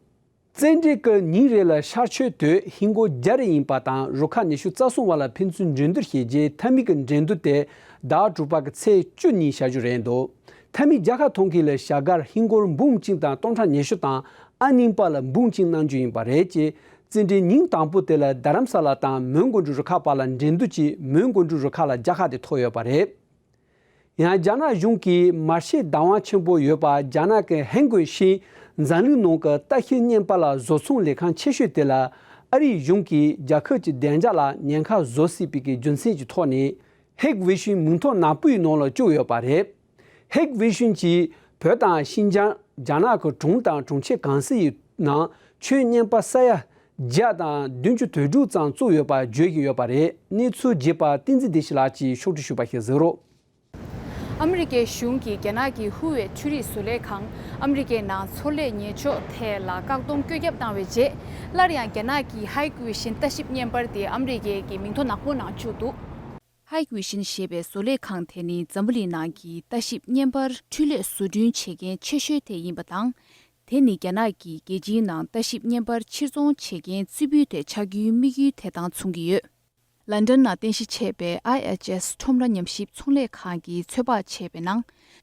རྩེད་འགྲན་གྱི་ཉིན་རེ་ལ་ཤར་ཕྱོགས་དུས་ཧིན་སྒོར་བརྒྱ་རེ་ཡིན་པ་དང་། རུ་ཁག་ཉི་ཤུ་རྩ་གསུམ་བར་ལ་ཕན་ཚུན་འགྲན་བསྡུར་བྱས་རྗེས་མཐའ་མའི་གི་འགྲན་བསྡུར་དེ་ཟླ་དྲུག་པ་གི་ཚེས་བཅུ་ཉིན་བྱ་རྒྱུ་རེད་འདུག་མཐའ་མའི་རྒྱལ་ཁ་ཐོབ་མཁན་ལ་བྱ་དགའ་ཧིན་སྒོར་འབུམ་གཅིག་དང་སྟོང་ཕྲག་ཉི་ཤུ་དང་། ཨ་རྙིང་པ་ལ་འབུམ་གཅིག་གནང་རྒྱུ་ཡིན་པ་རེད་ཅེས། རྩེད་འགྲན་ཉིན་དང་པོ་དེ་ལ་རྡ་རམ་ས་ལ་དང་མོན་གྷོ་འབྲུག་རུ་ཁག་བར་ལ་འགྲན་བསྡུར་གྱིས་མོན་གྷོ་འབྲུག་རུ་ཁག་ལ་རྒྱལ་ཁ་དེ་ཐོབ་ཡོད་པ་རེད། ཡང་རྒྱ་ནག་གཞུང་གིས་མར་ཤེས་བདག་དབང་ཆེན་པོ་ཡོད་པ་རྒྱ་ནག་གི་ཧན་གོའི་ཤིང་འཛམ་གླིང་ནང་གི་ལྟ་བཤལ་བརྙན་པར་ལ་བཟོ་ཚོང་ལས་ཁང་ཆེ་ཤོས་དེ་ལ་ཨ་རིའི་གཞུང་གིས་རྒྱལ་ཁབ་ཀྱི་བདེ་འཇགས་ལ་ཉེན་ཁ་བཟོ་སྲིད་པའི་གི་རྒྱུ་མཚན་གྱི་ཐོག་ནས། ཧིག་ཝེ་ཤིན་མིང་ཐོ་ནག་པོའི་ནང་ལ་བཅུག་ཡོད་པ་རེད། ཧིག་ཝེ་ཤིན་གྱིས་བོད་དང་ཤིན་ཅང་རྒྱ་ནག་གི་གྲོང་དང་གྲོང་ཁྱེར་གང་སའི་ནང་ཆོས་བརྙན་པར་ས་ཡ་བརྒྱ་དང་བདུན་ཅུ་དོན་དྲུག་ཙམ་བཙུགས་ཡོད་པ་བརྗོད་ཀྱི་ཡོད་པ་རེད། གནས་ཚུལ་རྒྱས་པ་བསྟན་འཛིན་བདེ་སྐྱིད་ལགས་ཀྱིས་ཕྱོགས་སྒྲིག་ཞུས་པ་ཞིག་གཟིགས་རོགས། ཨ་མི་རི་ཀའི་གཞུང་གིས་རྒྱ་ནག་གི་ཧུ་ཝེ་འཕྲུལ་རིག་བཟོ་ལས་ཁང་ཨ་མི་རི་ཀའི་ནང་ཚོང་ལས་ཉེས་གཅོག་ཐད་ལ་བཀག་སྡོམ་བཀོད་ཁྱབ་བཏང་བའི་རྗེས། སླར་ཡང་རྒྱ་ནག་གི་ཧའི་ཀུའི་ཤིན་ལྟ་ཞིབ་བརྙན་པར་དེ་ཨ་མི་རི་ཀའི་གི་མིང་ཐོ་ནག་པོ་ནང་བཅུག་འདུག་ཧའི་ཀུའི་ཤིན་ཞེས་པའི་བཟོ་ལས་ཁང་དེ་ནི་འཛམ་བུ་གླིང་ནང་གི་ལྟ་ཞིབ་བརྙན་པར་འཕྲུལ་ལས་བཟོ་སྐྲུན་བྱེད་མཁན་ཆེ་ཤོས་དེ་ཡིན་པ་དང་། དེ་ནི་རྒྱ་ནག་གིས་རྒྱལ་སྤྱིའི་ནང་ལྟ་ཞིབ་བརྙན་པར་ཕྱིར་ཚོང་བྱེད་མཁན་རྩེ་ཕུད་དེ་ཆགས་རྒྱུའི་དམིགས་ཡུལ་དེ་དང་མཚུངས་ཀྱི་ཡོད། ལན་ཀྲན་ནང་རྟེན་གཞི་བྱས་པའི་ཨའི་ཨེཆ་ཨེས་ཁྲོམ་ར་ཉམས་ཞིབ་ཚོང་ལས་ཁང་གིས་ཚོད་དཔག་བྱས་པའི་ནང་།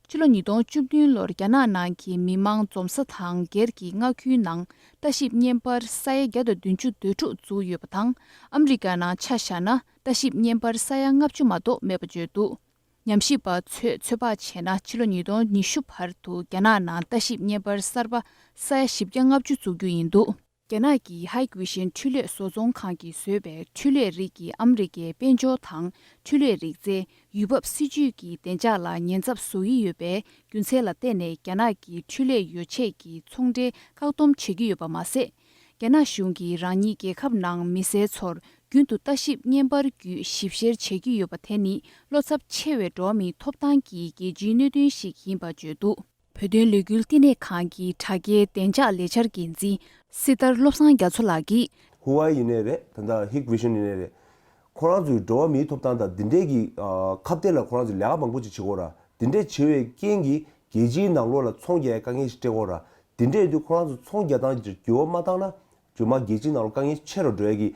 ཕྱི་ལོ་ཉིས་སྟོང་བཅུ་བདུན་ལོར་རྒྱ་ནག་ནང་གི་མི་མང་འཛོམས་ས་དང་སྒེར་གྱི་མངའ་ཁུལ་ནང་ལྟ་ཞིབ་བརྙན་པར་ས་ཡ་བརྒྱ་དང་བདུན་ཅུ་དོན་དྲུག་བཙུགས་ཡོད་པ་དང་། ཨ་མི་རི་ཀ་ནང་ཆ་བཞག་ན་ལྟ་ཞིབ་བརྙན་པར་ས་ཡ་ལྔ་བཅུ་མ་གཏོགས་མེད་པ་བརྗོད་འདུག་ཉམས་ཞིབ་པ་ཚོས་ཚོད་དཔག་བྱས་ན། ཕྱི་ལོ་ཉིས་སྟོང་ཉི་ཤུ་བར་དུ་རྒྱ་ནག་ནང་ལྟ་ཞིབ་བརྙན་པར་གསར་པ་ས་ཡ་བཞི་བརྒྱ་ལྔ་བཅུ་བཙུགས་རྒྱུ་ཡིན་འདུག་རྒྱ་ནག་གི་ཧའི་ཀུའི་ཤིན་འཕྲུལ་ལས་བཟོ་ཚོང་ཁང་གིས་བཟོས་པའི་འཕྲུལ་ལས་རིགས་ཀྱི་ཨ་མི་རི་ཀའི་དཔལ་འབྱོར་དང་འཕྲུལ་ལས་རིག་རྩལ། ཡུལ་བབ་སྲིད་ཇུས་ཀྱི་བདེ་འཇགས་ལ་ཉེན་ཚབས་བཟོ་ཡི་ཡོད་པའི་རྒྱུ་མཚན་ལ་བརྟེན་ནས། རྒྱ་ནག་གིས་འཕྲུལ་ལས་ཡོ་ཆས་ཀྱི་ཚོང་འབྲེལ་བཀག་སྡོམ་བྱེད་ཀྱི་ཡོད་པ་མ་ཟད། རྒྱ་ནག་གཞུང་གིས་རང་ཉིད་རྒྱལ་ཁབ་ནང་མི་སེར་ཚོར་རྒྱུན་དུ་ལྟ་ཞིབ་བརྙན་པར་བརྒྱུད་ཞིབ་བཤེར་བྱེད་ཀྱི་ཡོད་པ་དེ་ནི་བློ་འཚབ་ཆེ་བའི་འགྲོ་བ་མིའི་ཐོབ་ཐང་གི་རྒྱལ་སྤྱིའི་གནད་དོན་ཞིག་ཡིན་པ་བརྗོད་འདུག་བོད་དོན་ལས་འགུལ་བསྟི་གནས་ཁང་གི་དྲ་རྒྱའི་བདེ་འཇགས་ལས་འཆར་འགན་འཛིན་སྲི་ཐར་བློ་བཟང་རྒྱ་མཚོ་ལགས་ཀྱིས། ཧུ་ཝའེ་ཡིན་ནའི་རེད། ད་ལྟ་ཧིག་ཝི་ཤིན་ཡིན་ནའི་རེད། ཁོ་རང་ཚོའི་འགྲོ་བ་མིའི་ཐོབ་ཐང་དང་འདི་འདྲའི་གི་ཨ་ཁ་གཏད་ལ་ཁོ་རང་ཚོས་ལས་ཀ་མང་པོ་ཅིག་བྱེད་ཀྱི་ཡོད་ར། འདི་འདྲས་བྱེད་པའི་རྐྱེན་གྱིས་རྒྱལ་སྤྱིའི་ནང་ལོགས་ལ་ཚོང་རྒྱག་ཡའི་དཀའ་ངལ་ཞིག་འཕྲད་ཀྱི་ཡོད་ར། འདི་འདྲས་ཡིན་དུས་ཁོ་རང་ཚོ་ཚོང་རྒྱག་སྟངས་ཀྱི་འགྱུར་བ་མ་བཏང་ན། རྗེས་མ་རྒྱལ་སྤྱིའི་ནང་ལ་དཀའ་ངལ་ཆེ་རུ་འགྲོ་ཡ་གི་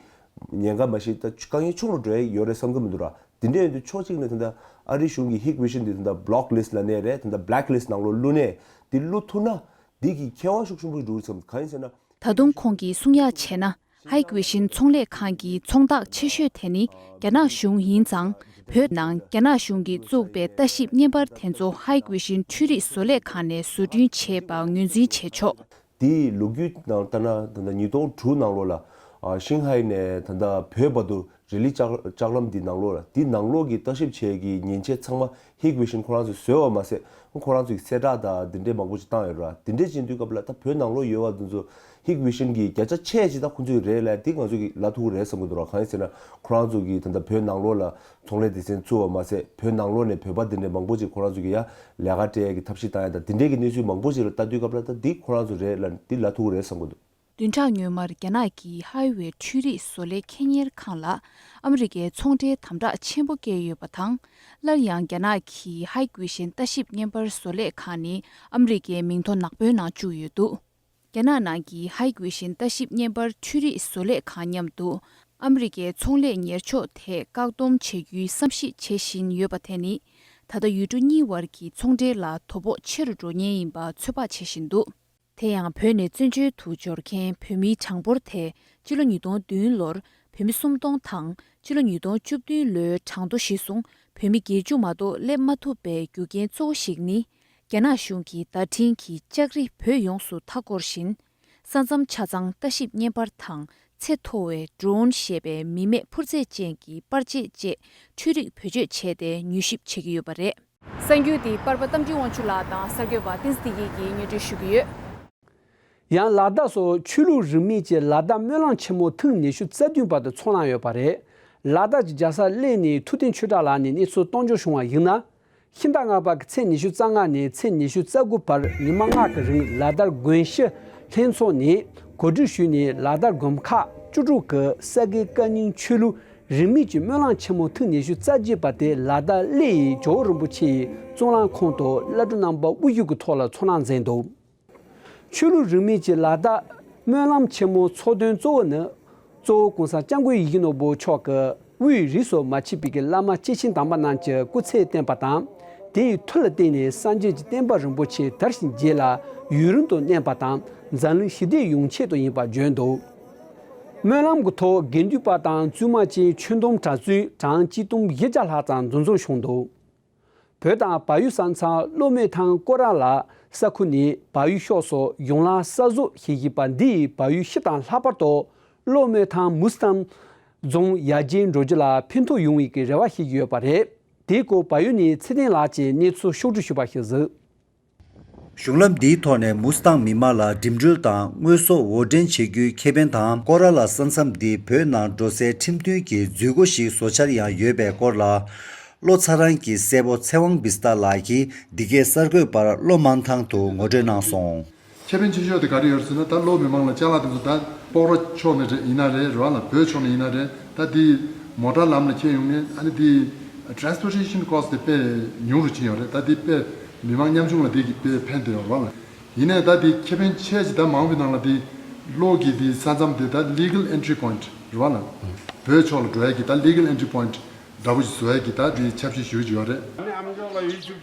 ཉེན་ཁ་མ་གཞི་ད་དཀའ་ངལ་ཆུང་རུ་འགྲོ་ཡ་ཡོད་རེད་བསམ་གྱི་མི་འདུག་ར། དེ་འདྲ་ཡིན་དུས་ཕྱོགས་གཅིག་ནས་ད་ལྟ་ཨ་རིའི་གཞུང་གི་ཧིག་བི་ཤན་འདི་ད་ལྟ་block list ལབ་ནའི་རེད། ད་ལྟ་black list ནང་ལོགས་བླུགས་ནའི་འདི་བླུགས་ཐུབ་ན་འདི་གི་ཁྱད་པར་ཤུགས་ཆེན་པོ་འགྲོ་གི་འདུག་བསམ། གང་ཡིན་ཟེར་ན། ད་དུང་ཁོང་གིས་གསུང་ཡག་བྱས་ན། ཧིག་བི་ཤན་ཚོང་ལས་ཁང་གི་ཚོང་རྟགས་ཆེ་ཤོས་དེ་ནི་རྒྱ་ནག་གཞུང་ཡིན་ཙང་། བོད་ནང་རྒྱ་ནག་གཞུང་གིས་བཙུགས་པའི་ལྟ་ཞིབ་བརྙན་པར་དེ་ཚོ་ཧིག་བི་ཤན་འཕྲུལ་རིག་བཟོ་ལས་ཁང་ནས་བཟོ་སྐྲུན་བྱས་པ་ངོས་འཛིན་བྱས་ཆོག་དེའི་ལོ་རྒྱུས་ནང་ལྟར་ན་ད་ལྟ་ཉིས་སྟོང་དྲུག་ནང་ལོགས་ལ་ཨ་ཤིང་ཧའེ་ནས་ད་ལྟ་བོད་བར་དུ་རི་ལི་ལྕགས་ལྕགས་ལམ་འདི་ནང་ལོགས་ལ་འདི་ནང་ལོགས་ཀྱི་ལྟ་ཞིབ་བྱེད་ཀྱི་མཉེན་ཆས་ཚང་མ་ཧིག་བི་ཤན་ཁོ་རང་ཚོས་བཟོས་པ་མ་ཟད་ཁོ་རང་ཚོས་གསལ་བསྒྲགས་དང་འདི་འདྲའི་མང་པོ་ཞིག་བཏང་ཡོད་ར། འདི་འདྲའི་བྱེད་དུས་སྐབས་ལ་ད་བོད་ནང་ལོགས་ཡོད་པ་འདི་ཚོ་ཧིག་བི་ཤན་གྱི་བརྒྱ་ཆ་ཆེ་ཅིག་ད་ཁོ་ཚོའི་རེད་ལབ་འདི་ང་ཚོ་གི་ལབ་ཐུབ་ཀྱི་རེད་བསམ་གྱི་འདུག་ར། གང་ཡིན་ཟེར་ན་ཁོ་རང་ཚོ་གི་ད་ལྟ་བོད་ནང་ལོགས་ལ་ཚོང་ལས་སྡེ་ཚན་བཙུགས་པ་མ་ཟད་བོད་ནང་ལོགས་ནས་བོད་པ་འདི་འདྲའི་མང་པོ་ཅིག་ཁོ་རང་ཚོ་གི་ཡ་ལས་ཀ་སྤྲད་ཡ་གི་ཐབས་ཤེས་བཏང་ཡ་དང་འདི་འདྲའི་གི་གནས་ཚུལ་མང་པོ་ཅིག་ལ་ལྟ་དུས་སྐབས་ལ་ད་འདི་ཁོ་རང་ཚོ་རེད་ལབ་འདི་ལབ་ཐུབ་ཀྱི་རེད་བསམ་གྱི་འདུག་བདུན་ཕྲག་སྔོན་མར་རྒྱ་ནག་གི་ཧའེ་ཝེ་འཕྲུལ་རིག་བཟོ་ལས་ཁེ་གཉེར་ཁང་ལ་ཨ་མི་རི་ཀའི་ཚོང་འབྲེལ་དམ་དྲག་ཆེན་པོ་བཀལ་ཡོད་པ་དང་། སླར་ཡང་རྒྱ་ནག་གི་ཧིག་བི་ཤན་ལྟ་ཞིབ་བརྙན་པར་བཟོ་ལས་ཁང་ནི་ཨ་མི་རི་ཀའི་མིང་ཐོ་ནག་པོའི་ནང་བཅུག་ཡོད་འདུག་རྒྱ་ནག་ནང་གི་ཧིག་བི་ཤན་ལྟ་ཞིབ་བརྙན་པར་འཕྲུལ་རིག་བཟོ་ལས་ཁང་མཉམ་དུ་ཨ་མི་རི་ཀའི་ཚོང་ལས་ཉེར་ཕྱོགས་ཐད་བཀག་སྡོམ་བྱེད་རྒྱུའི་བསམ་གཞིག་བྱེད་བཞིན་ཡོད་པ་དེ་ནི་ད་ལྟ་ཡུལ་གྲུ་གཉིས་བར་གྱི་ཚོང་འབྲེལ་ལ་དོ་ཕོག་ཆེ་རུ་འགྲོ་ཉེན་ཡིན་པ་ཚོད་དཔག་བྱེད་བཞིན་འདུག་དེ་ཡང་བོད་ནས་བཙན་བྱོལ་དུ་འབྱོར་མཁན་བོད་མིའི་གྲངས་འབོར་དེ་སྤྱི་ལོ་ཉིས་སྟོང་བདུན་ལོར་བོད་མི་སུམ་སྟོང་དང་སྤྱི་ལོ་ཉིས་སྟོང་བཅུ་བདུན་ལོའི་གྲངས་ཐོ་གཞིར་བཟུང་བོད་མི་བརྒྱད་ཅུ་མ་གཏོགས་སླེབས་མ་ཐུབ་པའི་རྒྱུ་རྐྱེན་གཙོ་བོ་ཞིག་ནི་རྒྱ་ནག་གཞུང་གི་བརྡ་འཕྲིན་གྱི་ལྕགས་རི་བོད་ཡོངས་སུ་མཐའ་བསྐོར་བཞིན། ས་མཚམས་ཆ་ཚང་ལྟ་ཞིབ་བརྙན་པར་དང་ཚད་མཐོ་བའི་ཌོ་རོན་ཞེས་པའི་མི་མེད་འཕུར་རྫས་ཅན་གྱི་པར་ཆས་བཅས་འཕྲུལ་རིག་བེད་སྤྱོད་བྱས་ཏེ་མྱུལ་ཞིབ་བྱེད་ཀྱི་ཡོད་པ་རེད། གསར་འགྱུར་འདི་པར་པ་རྟ་མགྲིན་དབང་ཕྱུག་ལགས་དང་གསར་འགོད་པ་བསྟན་འཛིན་བདེ་སྐྱིད་ཀྱིས་སྙན་སྒྲོན་ཞུ་གི་ཡོད། ཡང་ལ་དྭགས་སུ་ཆོས་ལུགས་རིས་མེད་ཀྱི་ལ་དྭགས་སྨོན་ལམ་ཆེན་མོ་ཐེངས་ཉི་ཤུ་རྩ་བདུན་པ་དེ་ཚོགས་གནང་ཡོད་པ་རེད། ལ་དྭགས་ཀྱི་རྒྱལ་ས་གླེ་ནས་ཐུབ་བསྟན་ཆོས་གྲགས་ལགས་ནས་གནས་ཚུལ་གཏོང་འཇོག་བྱུང་བ་ཡིན་ན། ཕྱི་ཟླ་ལྔ་པ་གི་ཚེས་ཉི་ཤུ་རྩ་ལྔ་ནས་ཚེས་ཉི་ཤུ་རྩ་དགུ་བར་ཉི་མ་ལྔ་གི་རིང་ལ་དྭགས་དགོན་གཞི་ལྷན་ཚོགས་ནས་གོ་སྒྲིག་ཞུས་ནས་ལ་དྭགས་དགོན་ཁག་བཅུ་དྲུག་གི་ས་དགེ་བཀའ་རྙིང་ཆོས་ལུགས་རིས་མེད་ཀྱི་སྨོན་ལམ་ཆེན་མོ་ཐེངས་ཉི་ཤུ་རྩ་བརྒྱད་པ་དེ་ལ་དྭགས་གླེ་ཡི་ཇོ་བོ་རིན་པོ་ཆེ་ཡི་གཙུག་ལག་ཁང་དུ་བླ་སྤྲུལ་རྣམ་པ་དབུ་བཞུགས་ཀྱི་ཐོག་ལ་ཚོགས་གནང་མཛད་འདུག་ཆོས་ལུགས་རིས་མེད་ཀྱི་ལ་དྭགས་སྨོན་ལམ་ཆེན་མོ་ཚོགས་དོན་གཙོ་བོ་ནི། གཙོ་བོ་གོང་ས་སྐྱབས་མགོན་ཡིད་བཞིན་ནོར་བུ་མཆོག་གིས་དབུས་རིས་སུ་མ་ཆད་པའི་བླ་མ་སྐྱེས་ཆེན་དམ་པ་རྣམས་ཀྱི་སྐུ་ཚེ་བརྟན་པ་དང་། དེའི་མཐུ་ལ་བརྟེན་ནས་སངས་རྒྱས་ཀྱི་བསྟན་པ་རིན་པོ་ཆེ་དར་ཞིང་རྒྱས་ལ་ཡུན་རིང་དུ་གནས་པ་དང་། འཛམ་གླིང་ཞི་བདེའི་ཡོང་ཆེད་དུ་ཡིན་པ་བརྗོད་འདུག་སྨོན་ལམ་གྱི་ཐོག་དགེ་འདུན་པ་དང་བཙུན་མ་བཅས་ཆོས་འདོན་གྲྭ་བཙུན་གྲངས་ཆིག་སྟོང་བཞི་བརྒྱ་ལྷག་ཙམ་འདུ་འཛོམས་བྱུང་འདུག་བོད་དང་བལ་ཡུལ་ས་མཚམས་གློ་སྨོན་ཐང་ཀོ་ར་ལ་ས་ཁུལ་ནས་བལ་ཡུལ་ཕྱོགས་སུ་གཞུང་ལམ་གསར་བཟོ་ཞེས་བཞེས་པ་འདི་ཡིས་བལ་ཡུལ་ཕྱི་དང་ལྷག་པར་དུ་གློ་སྨོན་ཐང་མུ་སི་ཐང་རྫོང་ཡར་རྒྱས་འགྲོ་རྒྱུ་ལ་ཕན་ཐོགས་ཡོང་བའི་གི་རེ་བ་བྱེད་ཀྱི་ཡོད་པ་རེད། དེའི་སྐོར་བལ་ཡུལ་ནས་ཚེ་བརྟན་ལགས་ཀྱིས་གནས་ཚུལ་ཕྱོགས་བསྒྲིགས་ཞུས་པ་ཞིག་གཟིགས། གཞུང་ལམ་འདིའི་ཐོག་ནས་མུ་སི་ཐང་མི་མང་ལ་འགྲིམ་འགྲུལ་དང་དངོས་ཟོག་དབོར་འདྲེན་བྱེད་རྒྱུའི་ཁེ་ཕན་དང་། ཀོ་ར་ལ་ས་མཚམས་འདི་བོད་ནང་འགྲོ་སའི་ཁྲིམས་མཐུན་གྱི་འཛུལ་སྒོ་ཞིག་བཟོ་འཆར་ཡང་ཡོད་པའི་སྐོར་ལ། བློ་ཚ་རང་གི་སྲས་པོ་ཚེ་དབང་བི་སི་ཏཱ་ལགས་ཀྱིས་འདི་གའི་གསར་འགོད་པར་བློ་མང་ཐང་དུ་ངོ་སྤྲོད་གནང་སོང་། ཁེ་ཕན་ཆེ་ཤོས་དེ་ག་རེ་ཡོད་ཟེར་ན། ད་གློ་མི་མང་ལ་ཅ་ལག་དེ་ཚོ་ད་སྤོག་ར་ཕྱོགས་ནས་རེད་ཡིན་ན་རེད། རེད་བ་ལ་བོད་ཕྱོགས་ནས་ཡིན་ན་རེད། ད་དེ་མོ་ཊ་ལམ་ལ་ཁྱེར་ཡོང་ནས་ཨ་ནི་དེ་transportation cost དེ་དཔེ་ཉུང་རུ་ཕྱིན་ཡོད་རེད། ད་དེ་དཔེ་མི་མང་ཉམ་ཆུང་ལ་དེ་གི་དཔེ་ཕན་ཐོགས་ཡོད་རེད་བ་ལ། ཡིན་ནའི་ད་དེ་ཁེ་ཕན་ཆེ་ཅིག་ད་མང་བོའི་ནང་ལ་དེ་གློ་གི་དེ་ས་མཚམས་དེ་ད་legal entry point རེད་བ་ལ། བོད་ཕྱོགས་ལ་འགྲོ་ཡ་གི་ད་legal entry point འདྲ་པོ་ཞིག་བཟོ་ཡ་གི་ད་དེ་ཆབ་སྲིད་ཞུ་གི་ཡོད་རེད།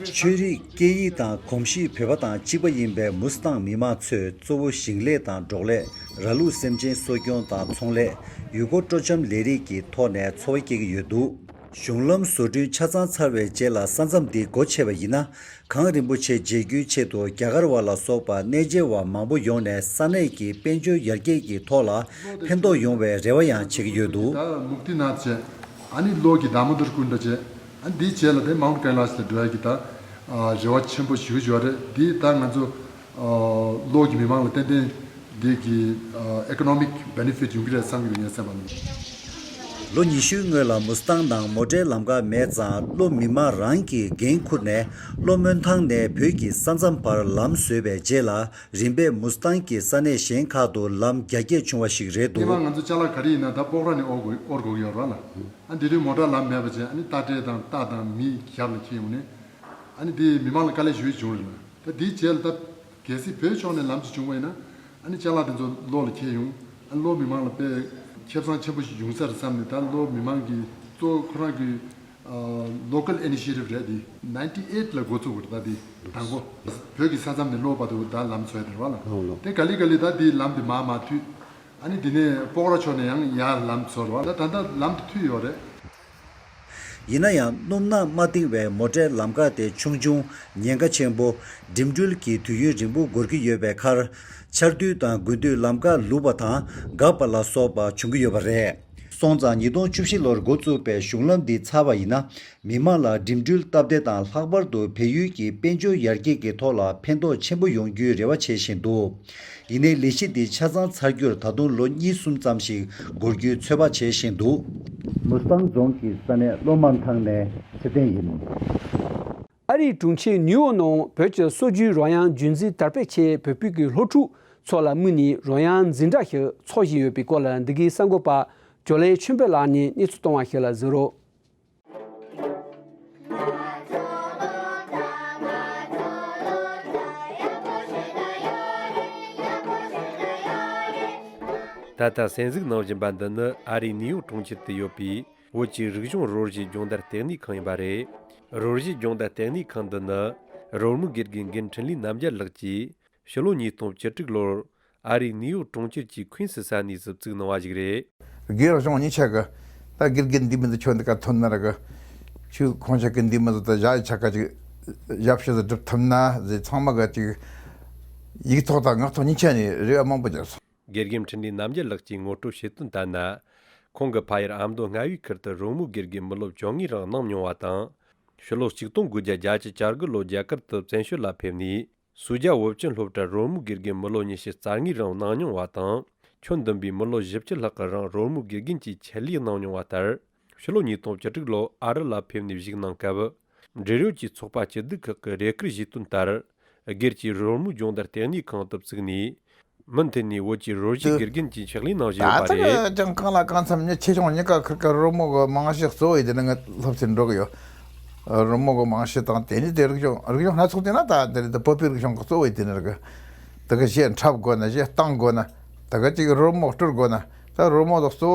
ཆོས་རིག་སྐད་ཡིག་དང་གོམས་གཤིས་བོད་པ་དང་གཅིག་པ་ཡིན་པའི་མུ་སི་ཐང་མི་མང་ཚོས་གཙོ་བོ་ཞིང་ལས་དང་འབྲོག་ལས། ར་ལུག་སེམས་ཅན་གསོ་སྐྱོང་དང་ཚོང་ལས། ཡུལ་སྐོར་སྤྲོ་འཆམ་ལས་རིགས་ཀྱི་ཐོག་ནས་འཚོ་བ་སྐྱེལ་གྱི་ཡོད་འདུག་གཞུང་ལམ་བཟོ་སྐྲུན་ཆ་ཚང་ཚར་བའི་རྗེས་ལ་ས་མཚམས་འདི་སྒོ་ཕྱེ་བ་ཡིན་ན། གངས་རིན་པོ་ཆེ་མཇལ་རྒྱུའི་ཆེད་དུ་རྒྱ་གར་བ་ལ་སོགས་པ་གནས་མཇལ་བ་མང་པོ་ཡོང་ནས་ས་གནས་ཀྱི་དཔལ་འབྱོར་ཡར་རྒྱས་ཀྱི་ཐོག་ལ་ཕན་ཐོགས་ཡོང་བའི་རེ་བ་ཡང་བྱེད་ཀྱི་ཡོད་འདུག་ད་མུག་ཏི་ནཱཐ་བྱས། ཨ་ནི་གློ་གི་དཱ་མོ་དར་ཀུན་ཌ་བྱས། ཨ་ནི་འདིའི་རྗེས་ལ་དེ་མའུནཊ་ཀའི་ལཱཤ་ལ་འགྲོ་ཡ་གི་ད་རེ་བ་ཆེན་པོ་ཞུ་ཞུ་བ་རེད། འདི་ད་ང་ཚོ་གློ་གི་མི་མང་ལ་ཏན་ཏན་འདི་གི་economic benefit ཡོང་གི་རེད་བསམ་གྱི་འདུག་ངའི་སེམས་པ་ནང་། ལོ་ཉི་ཤུའི་སྔོན་ལ་མུ་སི་ཏང་ནང་མོ་ཊའི་ལམ་ཁ་མེད་ཙང་གློ་མི་མང་རང་གིས་འགན་འཁུར་ནས་གློ་སྨོན་ཐང་ནས་བོད་ཀྱི་ས་མཚམས་བར་ལམ་བཟོས་པའི་རྗེས་ལ། རིམ་པས་མུ་སི་ཏང་གི་ས་གནས་གཞན་ཁག་ཏུ་ལམ་རྒྱ་སྐྱེད་བྱུང་བ་ཞིག་རེད་འདུག་སྔོན་མ་ང་ཚོ་ཅ་ལག་ག་རེ་ཡིན་ན་ད་སྤོག་ར་ནས་དབོར་དགོས་དབོར་དགོས་ཀྱི་ཡོད་རེད་བ་ལ། ཨ་འདི་དུས་མོ་ཊ་ལམ་མེད་པ་བྱས་ཨ་ནི་རྟ་དྲེལ་དང་རྟ་དང་མི་ཞབས་ལ་འཁྱེར་ཡོང་ནས། ཨ་ནི་འདི་མི་མང་ལ་དཀའ་ལས་ཞེ་པོ་བྱུང་རེད་ལ། ད་འདིའི་རྗེས་ལ་ད་གལ་སྲིད་བོད་ཕྱོགས་ནས་ལམ་ཞིག་བྱུང་བ་ཡིན་ན་ཨ་ནི་ཅ་ལག་དེ་ཚོ་གློ་ལ་འཁྱེར་ཡོང་། ཨ་གློ་མི་མང་ལ་དཔེ་ཁེ་བཟང་ཆེན་པོ་ཞིག་ཡོང་ས་རེད་བསམ་ནས། ད་གློ་མི་མང་གི་གཙོ་བོ་ཁོ་རང་གི་ཨ་local initiative་རེད། འདི་ninety eight་ལ་འགོ་བཙུགས་པ་རེད། ད་འདི་དང་པོ་བོད་ཀྱི་ས་མཚམས་ནས་གློ་བར་དུ་ད་ལམ་བཟོས་དེ་རེད་བ་ལ། དེ་ག་ལེ་ག་ལེ་ད་འདི་ལམ་འདི་མར་མར་མཐུད། ཨ་ནི་འདི་ནས་སྤོག་ར་ཕྱོགས་ནས་ཡང་ཡར་ལམ་བཟོ་རེད་བ་ལ། ད་ལྟ་ལམ་དེ་མཐུད་ཡོད་རེད། ཡིན་ན་ཡང་སྣུམ་ནག་མ་བཏིང་བའི་མོ་ཊའི་ལམ་ཁ་དེ་ཆུང་ཆུང་། ཉེན་ཁ་ཆེན་པོ། འགྲིམ་འགྲུལ་གྱི་དུས་ཡུན་རིང་པོ་འགོར་གྱི་ཡོད་པའི་ཁར། ཆར་དུས་དང་དགུན་དུས་ལམ་ཁ་ལུག་པ་དང་འགག་པ་ལ་སོགས་པ་བྱུང་གི་ཡོད་པ་རེད། སོང་ཙང་ཉིས་སྟོང་བཅུ་བཞི་ལོར་འགོ་བཙུགས་པའི་གཞུང་ལམ་འདི་ཚར་བ་ཡིན་ན། མི་མང་ལ་འགྲིམ་འགྲུལ་སྟབས་བདེ་དང་། ལྷག་པར་དུ་བལ་ཡུལ་གྱི་དཔལ་འབྱོར་ཡར་རྒྱས་ཀྱི་ཐོག་ལ་ཕན་ཐོགས་ཆེན་པོ་ཡོང་རྒྱུའི་རེ་བ་བྱེད་བཞིན་འདུག་ཡིན་ནའི་ལས་གཞི་འདི་ཆ་ཚང་ཚར་རྒྱུར་ད་དུང་ལོ་གཉིས་གསུམ་ཙམ་ཞིག་འགོར་རྒྱུའི་ཚོད་དཔག་བྱེད་བཞིན་འདུག་མུ་སི་ཏང་རྫོང་གི་ས་གནས་གློ་སྨོན་ཐང་ནས་ཚེ་བརྟན་ཡིན། ཨ་རིའི་གྲོང་ཁྱེར་ནིའུ་ཡོག་ནང་བོད་ཀྱི་སྲོལ་རྒྱུན་རོལ་དབྱངས་རྒྱུན་འཛིན་དར་སྤེལ་ཆེད་བོད་ཕྲུག་གི་སློབ་ཕྲུག་ཚོ་ལ་དམིགས་ནས་རོལ་དབྱངས་འཛིན་གྲྭ་ཞིག་འཚོགས་བཞིན་ཡོད་པའི་སྐོར་ལ་འདི་གའི་གསར་འགོད་པ་ཇོ་ལེ་ཆོས་འཕེལ་ལགས་ནས་གནས་ཚུལ་བཏང་བ་ཞིག་ལ་གཟིགས་རོགས། ད་ལྟ་གསན་གཟིགས་གནང་བཞིན་པ་འདི་ནི་ཨ་རིའི་ནིའུ་ཡོག་གྲོང་ཁྱེར་དུ་ཡོད་པའི་བོད་ཀྱི་རིག་གཞུང་རོལ་རྩེད་སྦྱོང་བརྡར་ལྟེ་གནས་ཁང་ཡིན་པ་རེད། རོལ་རྩེད་སྦྱོང་བརྡར་ལྟེ་གནས་ཁང་འདི་ནི་རོལ་མོའི་དགེ་རྒན་རྒན་འཕྲིན་ལས་རྣམ་རྒྱལ་ལགས་ཀྱིས་ཕྱི་ལོ་ཉིས་སྟོང་བཅུ་དྲུག་ལོར་ཨ་རིའི་ནིའུ་ཡོག་གྲོང་ཁྱེར་གྱི་ཁུན་སི་ས་གནས་སུ་བཙུགས་གནང་བ་ཞིག་རེད། དགེ་རྒན་གཞུང་གཉིས་ཆ་གི་ད་དགེ་རྒན་འདི་མི་འདི་ཁྱོད་འདི་ག་ཐོན་ན་ར་གི། ཁྱོད་ཁོང་ཆ་གི་འདི་མི་འདི་ད་ཞྭ་ཡི་ཆ་ག་ཅིག་ཞབས་ཕྱི་འདི་སྒྲུབ་ཐུབ་ན་ཟེར། ཚང་མ་གི་ཅིག་ཡིག་ཐོག་དང་ངག་ཐོག་གཉིས་ཆ་ནས་རེ་བ་མང་པོ་བརྒྱབ་སོང་། དགེ་རྒན་འཕྲིན་ལས་རྣམ་རྒྱལ་ལགས་ཀྱིས་ངོ་སྤྲོད་བྱེད་དོན་ལྟར་ན། ཁོང་གི་ཕ་ཡུལ་ཨ་མདོ་རྔ་བའི་ཁུལ་དུ་རོལ་མོའི་དགེ་རྒན་མི་ལོ་བཅོ་ལྔའི་རིང་གནང་མྱོང་བ་དང་། ཕྱི་ལོ་ཆིག་སྟོང་དགུ་བརྒྱ་བརྒྱད་ཅུ་གྱ་དགུ་ལོ་རྒྱ་གར་དུ་བཙན་བྱོལ་ལ་ཕེབས་ནས། སུ་ཇཱ་བོད་ཀྱི་སློབ་གྲྭར་རོལ་མོའི་དགེ་རྒན་མི་ལོ་ཉི་ཤུ་རྩ་ལྔའི་རིང་གནང་མྱོང་བ་དང་། ཁྱོན་བསྡོམས་པའི་མི་ལོ་བཞི་བཅུ་ལྷག་གི་རིང་རོལ་མོའི་དགེ་རྒན་གྱི་ཆེད་ལས་གནང་མྱོང་བ་ལྟར། ཕྱི་ལོ་ཉིས་སྟོང་བཅུ་དྲུག་ལོ་ཨ་རི་ལ་ཕེབས་ནས་བཞུགས་གནང་སྐབས། འབྲེལ་ཡོད་ཀྱི་ཚོགས་པ་སྐྱིད་སྡུག་ཁག་གི་རེ་སྐུལ་ཞུས་དོན་ལྟར། སྒེར་གྱི་རོལ་མོའི་སྦྱོང་བརྡར་ལྟེ་གནས་ཁང་དུ་བཙུགས་ནས། མུ་མཐུད་ནས་བོད་ཀྱི་རོལ་རྩེད་དགེ་རྒན་གྱི་ཕྱག་ལས་གནང་བཞིན་ཡོད་པ་རེད། ད་ལྟ་ཀྱང་གང་ལ་གང་འཚམ་ཉི་ཆེ་ཆུང་གཉིས་ཀ་ཁུར་ཀ་རོལ་མོ་གི་རྨང་གཞི་གཙོ་བོ་ཡིན་དེ་ནི་ངས་སློབ་ཚན་འགྲོ་གི་ཡོད། རོལ་མོ་གི་རྨང་གཞི་དང་དེ་ནི་དེ་རིག་གཞུང་རིག་གཞུང་སྣ་ཚོགས་དེ་ན་ད་དེ་རེད། ད་བོད་པའི་རིག་གཞུང་གི་གཙོ་བོ་ཡིན་དེ་ནི་རེད་གི། དེ་གི་གཞས་འཁྲབ་དགོས་ན་གཞས་བཏང་དགོས་ན་དེ་གི་ཅིག་རོལ་མོ་དཀྲོལ་དགོས་ན་ད་རོལ་མོ་དང་གཙོ་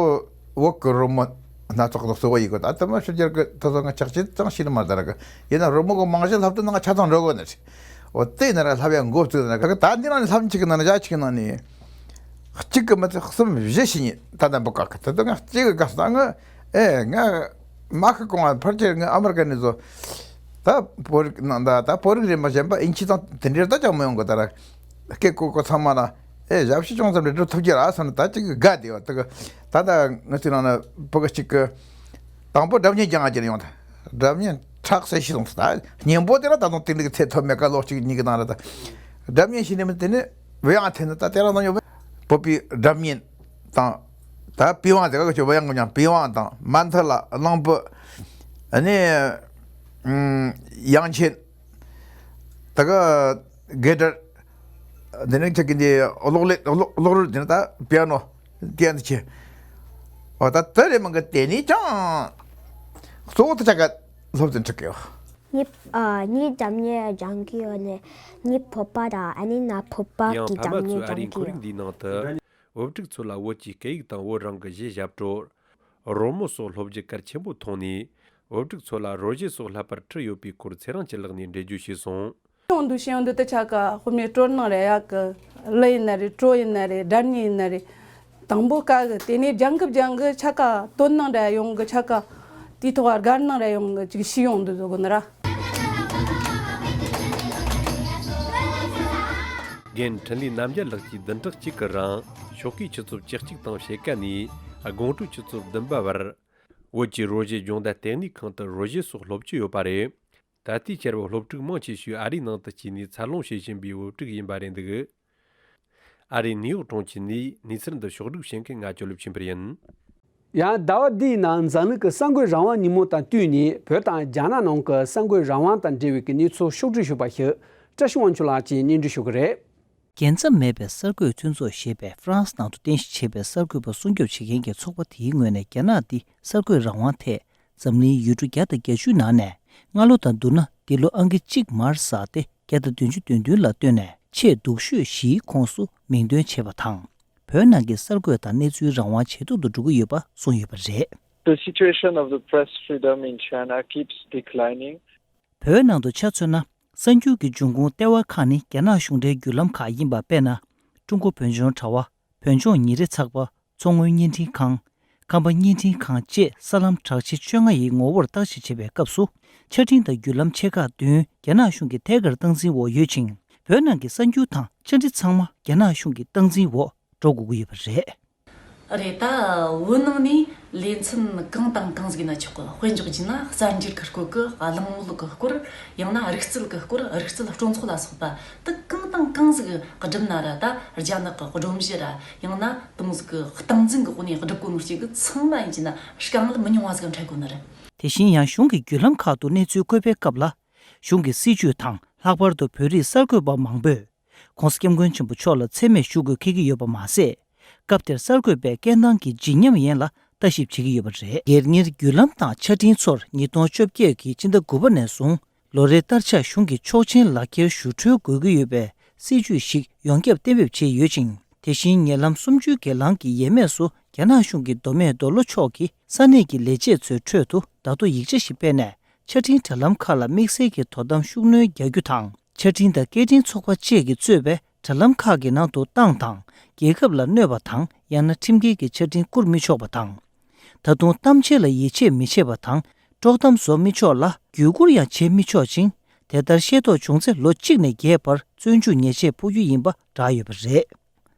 བོ་བོད་ཀྱི་རོལ་མོ་སྣ་ཚོགས་དང་གཙོ་བོ་ཡིན་དགོས། ད་དེ་མ་ཕྱི་རྒྱལ་གི་དེ་ཚོ་ང་ཆགས་ཅིག་ཙང་ཤེས་ནི་མ་རེད་ད་ར་གི། ཡིན་ན་རོལ་མོ་གི་རྨང་གཞི་ལྷབ་དུས་ན་ང་ཆ་ཚང་འགྲོ་དགོས་ནི་རེད། འོ་དེ་ཡིན་ན་ར་ལྷབ་ཡ་འགོ་བཙུགས་ན་ད་གི་ད་འདི་ནང་ནས་ལྷབ་ཅིག་གི་ནང་ནས་ཡ་ཅིག་གི་ནང་ནས་གཅིག་གི་མི་ཚེ་གསུམ་བཞི་ཞིག་ཉིན་ད་ལྟ་འབུ་བཀག་གི། དེ་དུས་ང་གཅིག་གི་དགའ་ས་ད་ང་ཨེ་ང་མ་ཁི་གོང་བ་ཕལ་ཆེར་ང་ཨ་མི་རི་ཀ་ནས་བཟོ། ད་བོད་རིགས་ནང་ད་ད་བོད་རིགས་རིམ་པ་གཞན་པ་ཨིན་ཇི་དང་དེ་འདྲའི་ད་ཅང་མི་ཡོང་གི། ད་ར་སྐད་གོ་གོ་ཚང་མ་ལ་ཨེ་ཞབས་ཕྱི་ཅུང་ཙམ་རེ་སྒྲུབ་ཐུབ་ཀྱི་ར་ཟེར་ན་ད་ཅིག་གི་དགའ་བདེ་བ་དེ་གི། ད་ད་ང་ཚོའི་ནང་ན་བུ་ག་གཅིག་གི་དང་པོ་སྒྲ་སྙན་སྦྱང་ཡ་ཡོང་། ད་སྒྲ་སྙན་ཁྲག་སེ་ཤི་སོང་ད་སྙན་པོ་དེ་ལ་ད་དུང་དེ་འདྲ་གི་ཚད་ཐོབ་མེད་ཀ་ལོ་གཅིག་གཉིས་གི་ནང་ར། ད་སྒྲ་སྙན་ཤི་ནས་མི་དེ་ནི་བུ་ཡང་འཐེན་ནི་ད་དེ་རང་དང་ཡོད་པ། བོད་པའི་སྒྲ་སྙན་དང་། ད་པི་ཝང་དེ་ག་གི་ཆོ་བུ་ཡང་གི་ཉང་པི་ཝང་དང་མན་ཐི་ལ་གླང་པོ། ཨ་ནི་དབྱངས་ཅན། ད་ག་དགེ་སྦྲུལ། འདི་ནི་ཁྱེད་ཀྱི་འདི་གློག་ཀླད་གློག་གློག་རོལ་འདི་ནི་ད་པི་ཡ་ནོ། ཏན་ཏན་ཆེ། འོ་ད་དེ་རེད་མང་གི་དེ་ནི་ཅང་གཙོ་བོ་དེ་ཆ་ག་སློབ་ཚན་ཁྲིད་གི་ཡོད། ངའི་ཨ་ངའི་སྒྲ་སྙན་སྦྱང་གི་ཡོད་ནས་ངའི་བོད་པ་དང་ཨ་ནི་ན་བོད་པ་ཡང་གི་ཕ་མ་སྒྲ་སྙན་ཚོས་ཨ་རིའི་སྦྱང་གི་ཁོར་ཡུག་ཡོད། འདིའི་ནང་དུ་བུ་ཕྲུག་ཚོ་ལ་བོད་ཀྱི་སྐད་ཡིག་དང་བོད་རང་གི་གཞས་ཞབས་བྲོ། རོལ་མོ་སོགས་སློབ་རྒྱུ་གལ་ཆེན་པོ་མཐོང་ནས་བུ་ཕྲུག་ཚོ་ལ་རོལ་རྩེད་སོགས་བསླབ་པར་ཁྲིད་ཡོད་པའི་སྐོར་ཚེ་རིང་སྐྱིད་ལགས་ནས་འགྲེལ་བརྗོད་བྱས་སོང་། ཡོང་དུ་ཤེས་ཡོང་དུ་དེ་ཆ་ག་དཔེ་མེད་སྤྲོ་སྣང་རེད་ཡག་གི། གླུ་ཡིན་ན་རེད། བྲོ་ཡིན་ན་རེད། སྒྲ་སྙན་ཡིན་ན་རེད། དང་པོ་དཀའ་གི། དེ་ནས་སྦྱང་གི་སྦྱང་གི་ཆ་ག་དོན་སྣང་རེ་ཡོང་གི། ཆ་ག་དེའི་ཐོག་ག་དགའ་སྣང་རེ་ཡོང་གི་ཅིག་ཤེས་ཡོང་དུ་བཟོ་གི་ནི་ར། རྒན་འཕྲིན་ལས་རྣམ་རྒྱལ་ལགས་ཀྱིས་བདུན་ཕྲག་གཅིག་གི་རིང་ཕྱོགས་ཀའི་ཆུ་ཚོད་བཅུ་གཅིག་དང་ཕྱེད་ཀ་ནས་དགོང་དྲོའི་ཆུ་ཚོད་བདུན་པ་བར་བོད་ཀྱི་རོལ་རྩེད་སྦྱོང་བརྡར་ལྟེ་གནས་ཁང་དུ་རོལ་རྩེད་སོགས་སློབ་ཀྱི་ཡོད་པ་རེད། ད་ལྟའི་ཆར་བུ་སློབ་ཕྲུག་མང་ཆེ་ཤོས་ཨ་རིའི་ནང་དུ་སྐྱེས་ནས་འཚར་ལོངས་བྱེད་བཞིན་པའི་བུ་ཕྲུག་ཡིན་པ་རེད་འདུག་ཨ་རིའི་ནིའུ་ཡོག་གྲོང་ཁྱེར་ནས་གནས་ཚུལ་འདི་ཕྱོགས་བསྒྲིགས་བྱེད་མཁན་ང་ཅོ་ལེབ་ཆོས་འཕེལ་ཡིན། ཡང་ཟླ་བ་འདིའི་ནང་འཛམ་གླིང་གི་གསར་འགོད་རང་དབང་ཉིན་མོ་དང་བསྟུན་ནས་བོད་དང་རྒྱ་ནག་ནང་གི་གསར་འགོད་རང་དབང་དང་འབྲེལ་བའི་གི་གནས་ཚུལ་ཕྱོགས་བསྒྲིགས་ཞུས་པ་ཞིག་བཀྲ་ཤིས་དབང་ཕྱུག་ལགས་ཀྱིས་སྙན་སྒྲོན་ཞུ་གི་རེད། རྒྱལ་མཚམས་མེད་པའི་གསར་འགོད་མཐུན་ཚོགས་ཞེས་པའི་ཧྥ་རན་སི་ནང་དུ་རྟེན་གཞི་བྱས་པའི་གསར་འགོད་པ་སྲུང་སྐྱོབ་བྱེད་མཁན་གྱི་ཚོགས་པ་དེའི་ངོས་ནས་རྒྱ་ནག་འདི་གསར་འགོད་རང་དབང་ཐད་འཛམ་གླིང་ཡུལ་གྲུ་བརྒྱ་དང་བརྒྱད་ཅུའི་ནང་ནས་སྔ་ལོ་དང་བསྡུར་ན་འདི་ལོ་ཨང་ཀི་གཅིག་མར་ཟགས་ཏེ་བརྒྱ་དང་བདུན་ཅུ་དོན་བདུན་ལ་བཏོན་ནས་ཆེས་སྡུག་ཤོས་བཞིའི་ཁོངས་སུ་མིང་འདོན་བྱས་པ་དང་། བོད་ནང་གི་གསར་འགོད་དང་གནས་ཚུལ་རང་དབང་ཇེ་སྡུག་ཏུ་འགྲོ་གི་ཡོད་པ་གསུངས་ཡོད་པ་རེད། The situation of the press freedom in China keeps declining. བོད་ནང་དུ་ཆ་མཚོན་ན། གསར་འགྱུར་གྱི་འབྱུང་ཁུངས་ལྟེ་བ་ཁག་ནི་རྒྱ་ནག་གཞུང་འབྲེལ་བརྒྱུད་ལམ་ཁག་ཡིན་པ་དཔེར་ན། ཀྲུང་གོ་བོད་ལྗོངས་དྲ་བ། བོད་ལྗོངས་ཉིན་རེའི་ཚགས་པར། མཚོ་སྔོན་བརྙན་འཕྲིན་ཁང་། ཁམས་པ་བརྙན་འཕྲིན་ཁང་བཅས་གསར་ལམ་གྲགས་ཆེ་བཅོ་ལྔ་ཡི་ངོ་བོར་བརྟག་ཞིབ་བྱེད་པའི་སྐབས་སུ། ཆ་འཕྲིན་དང་བརྒྱུད་ལམ་ཆེ་ཁག་བདུན་རྒྱ་ནག་གཞུང་གིས་ཐད་ཀར་སྟངས་འཛིན་འོག་ཡོད་ཅིང་། བོད་ནང་གི་གསར་འགྱུར་དང་བཅར་འདྲི་ཚང་མ་རྒྱ་ནག་གཞུང་གི་སྟངས་འཛིན་འོག་འགྲོ་དགོས་ཀྱི་ཡོད་པ་རེད། རེད་ད། བོད་ནང་ནས་ལེ་ཚན་གང་དང་གང་ཟིག་ཡིན་ན་ཆོག་གི། དཔེ་འཇོག་བྱས་ན་གསར་འགྱུར་གྱི་སྐོར་གྱི་གླེང་མོལ་གྱི་སྐོར། ཡང་ན་རིག་རྩལ་གྱི་སྐོར། རིག་རྩལ་སྤྲོ་ཚོགས་ལ་སོགས་པ་དེ་གང་དང་གང་ཟིག་བསྒྲུབས་ན་ར། ད་རྒྱ་ནག་གི་སྒྲོམ་གཞི་ར། ཡང་ན་དེ་མོ་ཟིག་གི་སྟངས་འཛིན་གྱི་སྒོ་ནས་བསྒྲུབ་དགོས་ནོ་གཅིག་གི་ཚང་མ་ཡིན་གྱི་ན་དཀའ་ངལ་མི་ཉུང་བ་ཟིག་འཕྲད་དགོས་ནི་རེད། དེ་བཞིན་ཡང་གཞུང་གི་བརྒྱུད་ལམ་ཁག་ཏུ་གནས་ཚུལ་བཀོད་པའི་སྐབས་ལ། གཞུང་གི་སྲིད་བྱུས་དང་ལྷག་པར་དུ་བོད་རིགས་གསར་འགོད་པ་མང་པོས། ྋགོང་ས་ྋསྐྱབས་མགོན་ཆེན་པོ་མཆོག་ལ་མཚན་སྨད་ཞུ་དགོས་འཁེལ་གྱི་ཡོད་པ་མ་ཟད། སྐབས་དེར་གསར་འགོད་པའི་སྐད་གདངས་ཀྱི་བརྗིད་ཉམས་ཡན་ལ་ལྟ་ཞིབ་བྱེད་ཀྱི་ཡོད་པ་རེད། སྒེར་གཉེར་བརྒྱུད་ལམ་དང་ཆ་འཕྲིན་ཚོར་ཉིས་སྟོང་བཅོ་བརྒྱད་ཀྱི་སྤྱི་ཟླ་དགུ་པ་ནས་བཟུང་ལོ་རེའི་ལྟར་ཆགས་གཞུང་གི་ཆོག་མཆན་ལག་ཁྱེར་ཞུ་འཁྲོལ་དགོས་ཀྱི་ཡོད་པའི་སྲིད་བྱུས་ཤིག་ཡོངས་ཁྱབ་གཏན་འབེབས་བྱས་ཡོད་ཅིང་། དེ་བཞིན་ཉེ་ལམ་གསུམ་བཅུའི་སྒེར་ལངས་ཀྱི་ཡས་མས་སུ་རྒྱ་ནག་གཞུང་གི་མདོ་སྨད་མདོ་ལྷོ་ཕྱོགས་ཀྱི་ས་གནས་ཀྱི་ལས་བྱེད་ཚོའི་ཁྲོད་དུ་བརྡ་ཐོ་ཡིག་ཆ་ཞིག་སྤེལ་ནས། ཆ་འཕྲིན་དྲ་ལམ་ཁག་ལ་དམིགས་བསལ་གྱི་དོ་དམ་ཤུགས་སྣོན་རྒྱག་རྒྱུ་དང་། ཆ་འཕྲིན་དང་སྐད་འཕྲིན་ཚོགས་པ་བཅས་ཀྱིས་གཙོས་པའི་དྲ་ལམ་ཁག་གི་ནང་དུ་ཏང་དང་རྒྱལ་ཁབ་ལ་གནོད་པ་དང་། ཡང་ན་ཁྲིམས་འགལ་གྱི་ཆ་འཕྲིན་བསྐུར་མི་ཆོག་པ་དང་། ད་དུང་གཏམ་བྱེད་ལ་ཡིད་ཆེས་མི་བྱེད་པ་དང་། དཀྲོག་གཏམ་བཟོ་མི་ཆོག་ལ་བརྒྱུད་བསྐུར་ཡང་བྱེད་མི་ཆོག་ཅིང་། དེ་ལྟར་ཤེས་རྟོགས་བྱུང་ཚེ་ལོ་གཅིག་ནས་བརྒྱད་བར་བཙོན་འཇུག་ཉེས་ཆད་ཕོག་རྒྱུ་ཡིན་པ་བསྒྲགས་ཡོད་པ་རེད།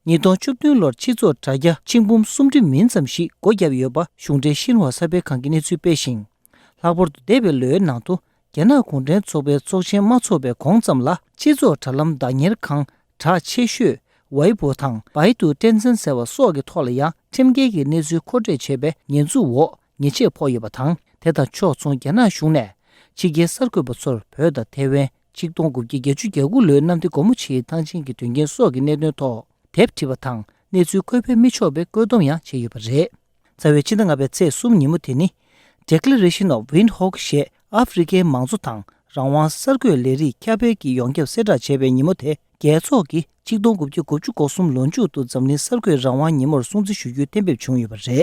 ཉིས་སྟོང་བཅུ་བདུན་ལོར་སྤྱི་ཚོགས་དྲ་རྒྱ་ཆིག་འབུམ་སུམ་ཁྲི་མིན་ཙམ་ཞིག་སྒོ་བརྒྱབ་ཡོད་པ་གཞུང་འབྲེལ་ཤིན་ཧྭ་གསར་སྤེལ་ཁང་གིས་གནས་ཚུལ་སྤེལ་ཞིང་། ལྷག་པར་དུ་འདས་པའི་ལོའི་ནང་དུ་རྒྱ་ནག་གུང་ཁྲན་ཚོགས་པའི་ཚོགས་ཆེན་མ་འཚོགས་པའི་གོང་ཙམ་ལ་སྤྱི་ཚོགས་དྲ་ལམ་བདག་གཉེར་ཁང་གྲགས་ཆེ་ཤོས་ཝའི་པོ་དང་བའི་ཏུ་ཏྲེན་ཙན་ཟེར་བ་སོགས་ཀྱི་ཐོག་ལ་ཡང་ཁྲིམས་འགལ་གྱི་གནས་ཚུལ་མཁོ་སྤྲོད་བྱས་པའི་ཉེས་འཛུགས་འོག་ཉེས་ཆད་ཕོག་ཡོད་པ་དང་། དེ་དང་ཕྱོགས་མཚུངས་རྒྱ་ནག་གཞུང་ནས་ཕྱི་རྒྱལ་གསར་འགོད་པ་ཚོར་བོད་དང་ཐའེ་ཝན། ཆིག་སྟོང་དགུ་བརྒྱ་བརྒྱད་ཅུ་གྱ་དགུ་ལོའི་གནམ་བདེ་སྒོ་མོ་ཆེའི་ཐང་ཆེན་གྱི་དོན་རྐྱེན་སོགས་ཀྱི་གནད་དོན་ཐོག་དེབ་བྲིས་པ་དང་གནས་ཚུལ་འཁོད་སྤེལ་མི་ཆོག་པའི་བཀོད་འདོམས་ཡང་བྱས་ཡོད་པ་རེད། རྩ་བའི་ཕྱི་ཟླ་ལྔ་པའི་ཚེས་གསུམ་ཉིན་མོ་དེ་ནི། Declaration of Windhoek ཞེས་ཨ་ཧྥེ་རི་ཁའི་མང་གཙོ་དང་རང་དབང་གསར་འགོད་ལས་རིགས་ཁྱབ་སྤེལ་གྱིས་ཡོངས་ཁྱབ་གསལ་བསྒྲགས་བྱས་པའི་ཉིན་མོ་དེ། རྒྱལ་ཚོགས་ཀྱིས་ཆིག་སྟོང་དགུ་བརྒྱ་དགུ་བཅུ་གོ་གསུམ་ལོ་མཇུག་ཏུ་འཛམ་གླིང་གསར་འགོད་རང་དབང་ཉིན་མོར་སྲུང་བརྩི་ཞུ་རྒྱུའི་གཏན་འབེབས་བྱུང་ཡོད་པ་རེད།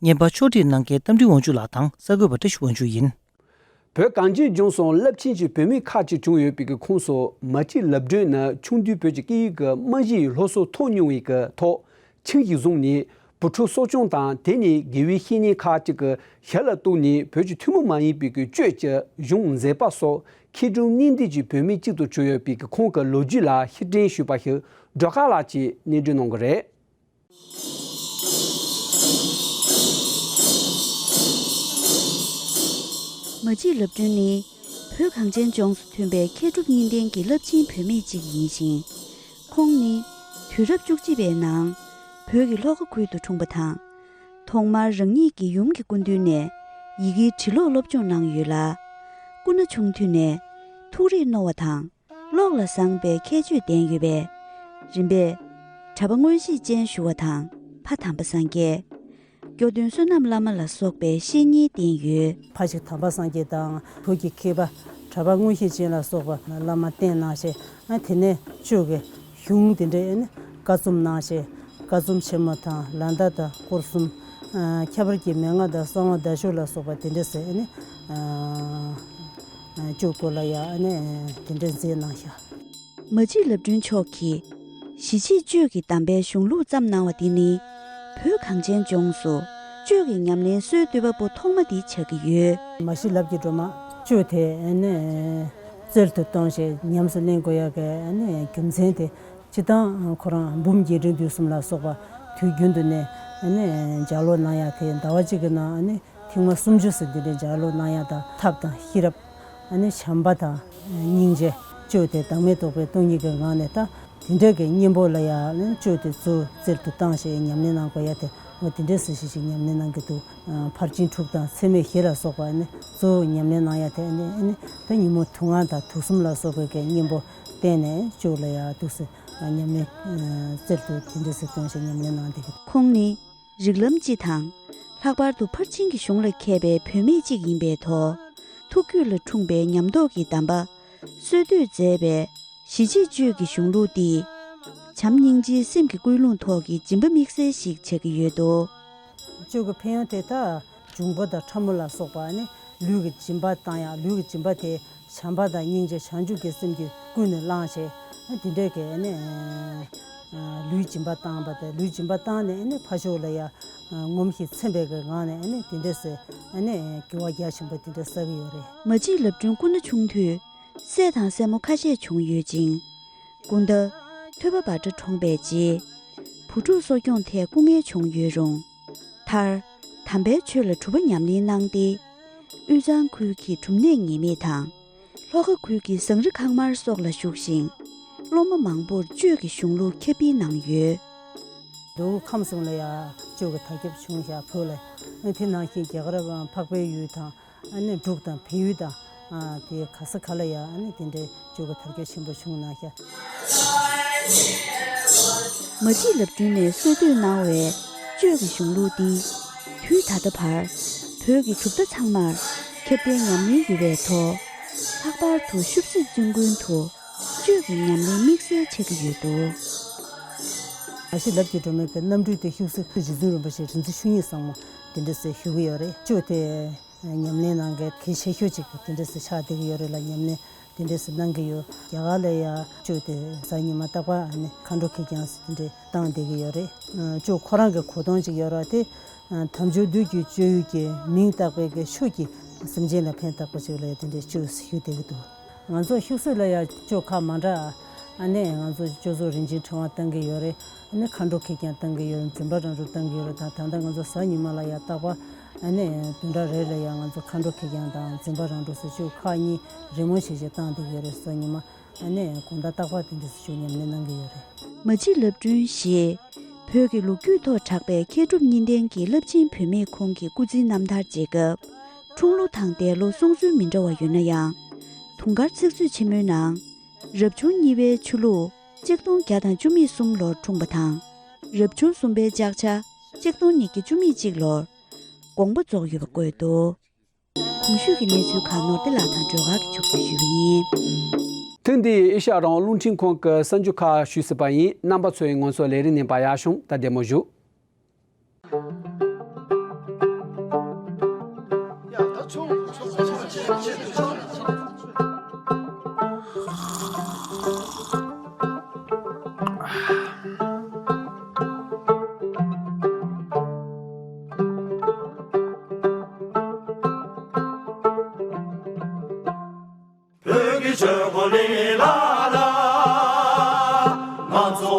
བརྙན་པར་ཕྱོགས་སྒྲིག་གནང་མཁན་རྟ་མགྲིན་དབང་ཕྱུག་ལགས་དང་གསར་འགོད་པ་བཀྲ་ཤིས་དབང་ཕྱུག་ཡིན། བོད་གངས་ཅན་ལྗོངས་སུ་རླབས་ཆེན་གྱི་བུད་མེད་ཁག་ཅིག་བྱུང་ཡོད་པའི་གི་ཁོངས་སུ་མ་གཅིག་ལབ་སྒྲོན་ནི་ཆུང་དུས་བོད་ཀྱི་སྐད་ཡིག་གི་རྨང་གཞི་ཡི་སློབ་གསོ་ཐོབ་མྱོང་བའི་གི་ཐོག་ཁྱིམ་ཞིག་བཟུང་ནས་བུ་ཕྲུག་གསོ་སྐྱོང་དང་དེ་ནས་དགེ་བའི་བཤེས་གཉེན་ཁག་ཅིག་གི་ཞབས་ལ་གཏུགས་ནས་བོད་ཀྱི་ཐུན་མོང་མ་ཡིན་པའི་གི་གཅོད་ཀྱི་གཞུང་མཛད་པ་སོགས་མཁས་གྲུབ་གཉིས་ལྡན་གྱི་བུད་མེད་ཅིག་ཏུ་གྱུར་ཡོད་པའི་གི་ཁོང་གི་ལོ་རྒྱུས་ལ་ཕྱིར་དྲན་ཞུས་པ་ཞིག་སྒྲོལ་དཀར་ལགས་ཀྱིས་སྙན་སྒྲོན་གནང་གི་རེད། མ་གཅིག་ལབ་སྒྲོན་ནི་བོད་གངས་ཅན་ལྗོངས་སུ་ཐོན་པའི་མཁས་གྲུབ་གཉིས་ལྡན་གྱི་རླབས་ཆེན་བུད་མེད་ཅིག་ཡིན་ཞིང་། ཁོང་ནི་དུས་རབས་བཅུ་གཅིག་པའི་ནང་བོད་ཀྱི་ལྷོ་ཁ་ཁུལ་དུ་འཁྲུངས་པ་དང་། ཐོག་མར་རང་ཉིད་ཀྱི་ཡུམ་གྱི་སྐུ་མདུན་ནས་ཡི་གེའི་འབྲི་ཀློག་སློབ་སྦྱོང་གནང་ཡོད་ལ། སྐུ་ན་ཆུང་དུས་ནས་ཐུགས་རིག་རྣོ་བ་དང་། ཀློག་ལ་བཟང་པའི་ཁྱད་ཆོས་ལྡན་ཡོད་པས། རིམ་པས་གྲྭ་པ་མངོན་ཤེས་ཅན་ཞུ་བ་དང་ཕ་དམ་པ་སངས་རྒྱས། སྐྱོ་སྟོན་བསོད་ནམས་བླ་མ་ལ་སོགས་པའི་བཤེས་གཉེན་བསྟེན་ཡོད། ཕ་གཅིག་དམ་པ་སངས་རྒྱས་དང་བོད་ཀྱི་མཁས་པ་གྲྭ་པ་མངོན་ཤེས་ཅན་ལ་སོགས་པ་བླ་མ་བསྟེན་གནང་ཞེས། ཨ་དེ་ནས་གཅོད་ཀྱི་གཞུང་དེ་འདྲའི་ཨ་ནི་བཀའ་རྩོམ་གནང་ཞེས། བཀའ་རྩོམ་ཆེན་མོ་དང་ལན་ཟླ་དང་སྐོར་གསུམ། ཨ་ཁྱད་པར་གྱི་མན་ངག་དང་གསང་བ་བརྡ་ཤོག་ལ་སོགས་པ་དེ་འདྲ་ཟེར་ཨ་ནི་ཨ་གཅོད་སྐོར་ལ་ཡང་ཨ་ནི་དེ་འདྲ་མཛད་གནང་ཤག་མ་གཅིག་ལབ་སྒྲོན་མཆོག་གིས་གཞིས་བྱེས་གཅོད་ཀྱི་གདམས་པའི་གཞུང་ལུགས་བརྩམས་གནང་བ་འདི་ནི་བོད་གངས་ཅན་ལྗོངས་སུ་གཅོད་ཀྱི་ཉམས་ལེན་སྲོལ་བཏོད་པ་པོ་ཐོག་མ་འདི་ཆགས་ཀྱི་ཡོད། མ་གཞི་ལབ་ཀྱི་སྒྲོལ་མ་གཅོད་དེ་ཨ་ནི་རྩལ་དུ་བཏང་ཞིང་ཉམས་སུ་ལེན་དགོས་ཡག་གི་ཨ་ནི་རྒྱུ་མཚན་དེ་སྤྱིར་བཏང་ཁོ་རང་འབུམ་རྒྱས་འབྲིང་བསྡུས་གསུམ་ལ་སོགས་པ་དུས་རྒྱུན་དུ་ནས་ཨ་ནི་ལྗགས་ཀློག་གནང་ཡག་དེ་ཟླ་བ་གཅིག་གི་ནང་ཨ་ནི་ཐེངས་མ་སུམ་ཅུ་ཙམ་འདི་འདྲའི་ལྗགས་ཀློག་གནང་ཡག་དང་ཐབས་དང་ཤེས་རབ། ཨ་ནི་བྱམས་པ་དང་སྙིང་རྗེ། གཅོད་དེ་བདག་མེད་རྟོགས་པའི་སྟོང་ཉིད་ཀྱི་ངང་ནས་ད་དེ་འདྲ་གི་གཉེན་པོ་ལ་ཡང་གཅོད་དེ་གཙོ་རྩལ་དུ་བཏང་ཞེས་ཉམས་ལེན་གནང་དགོས་ཡ་དེ་ འོ་དེ་འདྲས་སེ་ཞིག་ཞིག་ཉམས་ལེན་གནང་གི་འདུག་ཕར་ཕྱིན་དྲུག་དང་ཚད་མེད་བཞི་ལ་སོགས་པ་ནི་གཙོ་བོ་ཉམས་ལེན་གནང་ཡ་དེ་ནི་ནི་ད་ཉིན་མོ་དུག་ལྔ་དང་དུག་གསུམ་ལ་སོགས་པའི་གི་གཉེན་པོ་བསྟེན་ནས་བཅུག་ལ་ཡ་འདུག་སེ་ཉམས་ལེན་རྩལ་དུ་དེ་འདྲས་སེ་བཏོན་ཞིང་ཉམས་ལེན་གནང་བསྡད་ཀྱི་འདུག་ཁོང་ནི་རིགས་ལམ་སྤྱི་དང་། ལྷག་པར་དུ་ཕར་ཕྱིན་གྱི་གཞུང་ལ་མཁས་པའི་བུད་མེད་ཅིག་ཡིན་པའི་ཐོག་ཐུགས་རྒྱུད་ལ་འཁྲུངས་པའི་ཉམས་རྟོགས་ཀྱི་གདམས་པ། སྲོལ་གཏོད་མཛད་པའི་ཞི་བྱེད་གཅོད་ཀྱི་གཞུང་ལུགས་འདིས། བྱམས་སྙིང་རྗེའི་སེམས་ཀྱི་ཀུན་སློང་ཐོག་གི་སྦྱིན་པ་དམིགས་བསལ་ཞིག་ཆགས་ཀྱི་ཡོད་དོ། གཅོད་ཀྱི་ཕན་ཡོན་དེ་དག་འབྱུང་པོ་དང་ཕྲ་མོ་ལ་སོགས་པ་ནི་ལུས་ཀྱི་སྦྱིན་པ་བཏང་ཡང་ལུས་ཀྱི་སྦྱིན་པ་དེ་བྱམས་པ་དང་སྙིང་རྗེ་བྱང་ཆུབ་ཀྱི་སེམས་ཀྱིས་ཀུན་ནས་བསླངས་བྱས་དེ་འདྲའི་གི་ནི་ལུས་སྦྱིན་པ་བཏང་བ་དང་ལུས་སྦྱིན་པ་བཏང་ནས་ནི་ཕར་ཕྱོགས་ལ་ཡང་ངོམས་ཤིང་ཚིམ་པའི་གི་ངང་ནས་ནི་དེ་འདྲས་སེ་ནི་དགེ་བ་རྒྱ་ཆེན་པོ་དེ་འདྲས་བསགས་ཀྱི་ཡོད་རེད། མ་གཅིག་ལབ་སྒྲོན་སྐུ་ན་ཆུང་དུས། སྲས་དང་སྲས་མོ་ཁ་ཤས་བྱུང་ཡོད་ཅིང་། སྐུ་ཟླ། ཐོས་པ་བྷ་དྲ་གྲོངས་པའི་རྗེས། བུ་ཕྲུག་གསོ་སྐྱོང་ཐད་སྐུ་ངལ་བྱུང་ཡོད་རུང་། མཐར། དམ་པའི་ཆོས་ལ་གྲུབ་པ་ཉམས་ལེན་གནང་སྟེ། དབུས་གཙང་ཁུལ་གྱི་སྒྲུབ་གནས་ངེས་མེད་དང་། ལྷོ་ཁ་ཁུལ་གྱི་ཟངས་རི་ཁང་དམར་སོགས་ལ་བཞུགས་ཤིང་། སློབ་མ་མང་པོར་གཅོད་ཀྱི་གཞུང་ལུགས་ཁྱབ་སྤེལ་གནང་ཡོད། མདོ་དབུས་ཁམས་གསུམ་ལ་ཡང་གཅོད་ཀྱི་དར་ཁྱབ་བྱུང་ཞེས་བོད་ལ། དེ་ནང་བཞིན་རྒྱ་གར་འཕགས་པའི་ཡུལ་དང་། ཨ་ནི་འབྲུག་དང་བལ་ཡུལ་དང་། ཨ་དེ་ག་ས་ག་ལ་ཡང་ཨ་ནི་དེ་འདྲའི་གཅོད་ཀྱི་དར་ཁྱབ་ཆེན་པོ་བྱུང་གནང་ཤག་མ་གཅིག་ལབ་སྒྲོན་ནས་སྲོལ་གཏོད་གནང་བའི་གཅོད་ཀྱི་གཞུང་ལུགས་འདི། དུས་ད་ལྟ་བར་བོད་ཀྱི་གྲུབ་མཐའ་ཚང་མར་ཁྱབ་གདལ་ཉམས་ལེན་ཡོད་པའི་ཐོག་ལྷག་པར་དུ་ཤུབ་སིབ་བཙུན་དགོན་དུ་གཅོད་ཀྱི་ཉམས་ལེན་དམིགས་བསལ་ཆགས་ཀྱི་ཡོད་འདུག་མ་གཅིག་ལབ་ཀྱི་སྒྲོན་མེ་གི་རྣམ་སྤྲུལ་དེ་ཤུགས་སུ་རྗེ་བཙུན་རིན་པོ་ཆེ་རིག་འཛིན་ཆོས་ཉིད་བཟང་མོ་དེ་འདྲ་ཟེར་ཞུ་གི་ཡོད་རེད། གཅོད་དེ་ཉམས་ལེན་གནང་མཁན་གལ་ཆེ་ཤོས་ཅིག་དེ་འདྲ་ཟེར་ཆགས་བསྡད་ཀྱི་ཡོད་རེད་ལ། ཉམས་ལེན་དེ་འདྲ་ཟེར་གནང་གི་ཡོད། རྒྱ་གར་ལ་ཡ་གཅོད་དེ་གཟའ་ཉི་མ་རྟག་པར་ཨ་ནི་མཁའ་འགྲོ་ཁེར་རྐྱང་ཟེར་དེ་འདྲ་བཏང་བསྡད་ཀྱི་ཡོད་རེད། གཅོད་ཁོ་རང་གི་གོ་དོན་ཅིག་ཡོད་རེད་དེ། དལ་འབྱོར་བདུད་ཀྱི་གཅོད་ཡུལ་གྱི་མིང་བཏགས་པའི་གི་ཆོས་ཀྱིས་སེམས་ཅན་ལ་ཕན་བཏགས་པ་ཅིག་ལ་ཡ་དེ་འདྲའི་གཅོད་ཞུ་བསྡད་ཀྱི་འདུག་ང་ཚོ་ཤུགས་སུ་ལ་ཡ་གཅོད་ཁག་མ་འདྲ། ཨ་ནི་ང་ཚོ་གཅོད་ཚོགས་རིན་ཆེན་ཕྲེང་བ་བཏང་གི་ཡོད་རེད། ཨ་ནི་མཁའ་འགྲོ་ཁེར་རྐྱང་བཏང་གི་ཡོད་རེད། འཛིན་པ་རང་གྲོལ་བཏང་གི་ཡོད་རེད། ད་ད་ལྟ་ང་ཚོ་གཟའ་ཉི་མ་ལ་ཡ་རྟག་པར་ཨ་ནི་བདུན་ཕྲག་རེ་རེ་ལ་ཡ་ང་ཚོ་མཁའ་འགྲོ་ཁེར་རྐྱང་དང་འཛིན་པ་རང་གྲོལ་ཟེར་གཅོད་ཁག་གཉིས་རེས་མོས་བྱས་བྱས་བཏང་བསྡད་ཀྱི་ཡོད་རེད། གཟའ་ཉི་མ། ཨ་ནི་དགོང་དག་རྟག་པར་དེ་འདྲ་ཞིག་ཉམས་ལེན་གནང་གི་ཡོད་རེད། མ་གཅིག་ལབ་སྒྲོན་ཞེས་བོད་ཀྱི་ལོ་རྒྱུས་ཐོག་གྲགས་པའི་མཁས་གྲུབ་གཉིས་ལྡན་གྱི་རླབས་ཆེན་བུད་མེད་ཁོང་གི་སྐུ་ཚེའི་རྣམ་ཐར་མཇལ་སྐབས། འཁྲུངས་ལོ་དང་འདས་ལོ་སོང་ཚུལ་མི་འདྲ་བ་ཡོད་ན་ཡང་། དུང་དཀར་ཚིག་མཛོད་ཆེན་མོའི་ནང་། རབ་བྱུང་གཉིས་པའི་ཆུ་ལུག་གཅིག་སྟོང་བརྒྱ་དང་བཅུ་མེད་གསུམ་ལོར་འཁྲུངས་པ་དང་། རབ་བྱུང་གསུམ་པའི་ལྕགས་བྱ་གཅིག་སྟོང་ཉིས་བརྒྱ་བཅུ་མེད་གཅིག་ལོར་དགོངས་པ་རྫོགས་ཡོད་པ་བཀོད་འདུག་གོང་ཞུས་ཀྱི་གནས་ཚུལ་ཁག་ནོར་བདེ་ལགས་དང་སྒྲོལ་དཀར་གྱིས་ཕྱོགས་བསྡུས་ཞུས་པ་ཡིན། ཐེངས་འདིའི་ཨེ་ཤ་ཡ་རང་དབང་རླུང་འཕྲིན་ཁང་གི་གསར་འགྱུར་ཁག་ཞུས་ཟིན་པ་ཡིན། རྣམ་པ་ཚོས་ང་ཚོ་ལས་རིམ་གཉིས་པ་ཡར་ཤོང་། ད་བདེ་མོ་བཞུགས། བོད་ཀྱི་ཆོས་འཁོར་ལི་ལ་ལ། ང་ཚོ་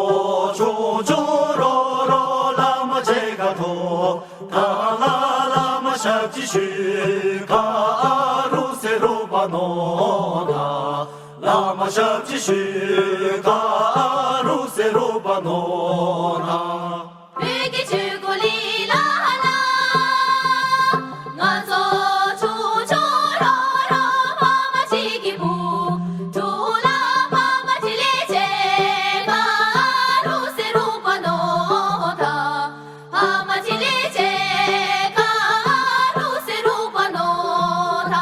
ཆོས་ཆོས་རོ་རོ་བླ་མ་མཇལ་ཁ་ཐོབ། ད་ལ་བླ་མ་ཞབས་ཕྱི་ཞུ་ག་རུ་སེ་རུ་པ་ནོ་ད། བླ་མ་ཞབས་ཕྱི་ཞུ་ག་རུ་སེ་རུ་པ་ནོ་ད། བོད་ཀྱི་ཆོས་འཁོར་ལི་ལ་ལ། ང་ཚོ་ཆོས་ཆོས་རོ་རོ་བླ་མ་གཅིག་གི་བུ། གྲུ་ལ་བླ་མ་གཅིག་ལས་བྱེད་ག་རུ་སེ་རུ་པ་ནོ་ད། བླ་མ་གཅིག་ལས་བྱེད་ག་རུ་སེ་རུ་པ་ནོ་ད།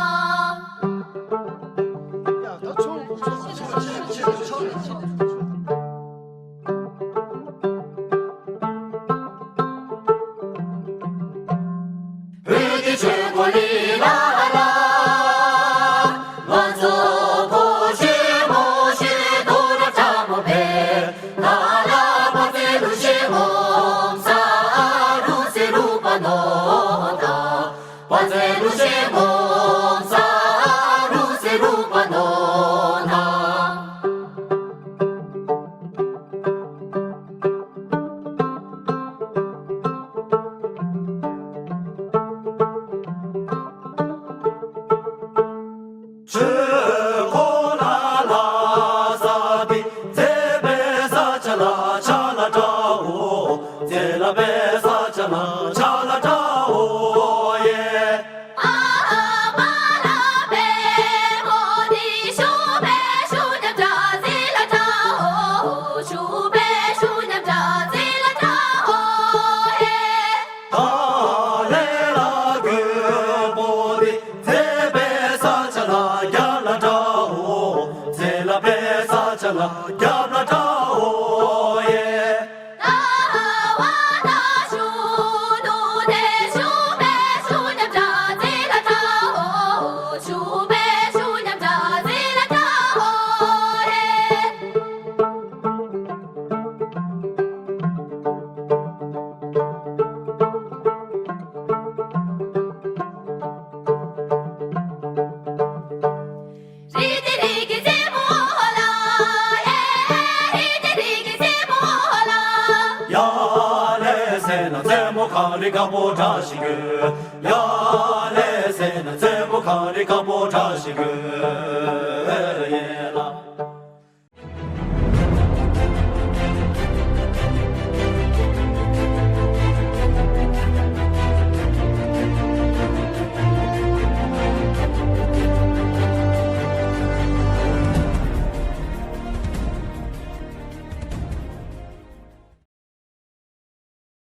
ཚེ་ན་རྩེད་མོ་གངས་རི་དཀར་པོ་བཀྲ་ཤིས་ཤོག། ཡ་ལེ། ཚེ་ན་རྩེད་མོ་གངས་རི་དཀར་པོ་བཀྲ་ཤིས་ཤོག།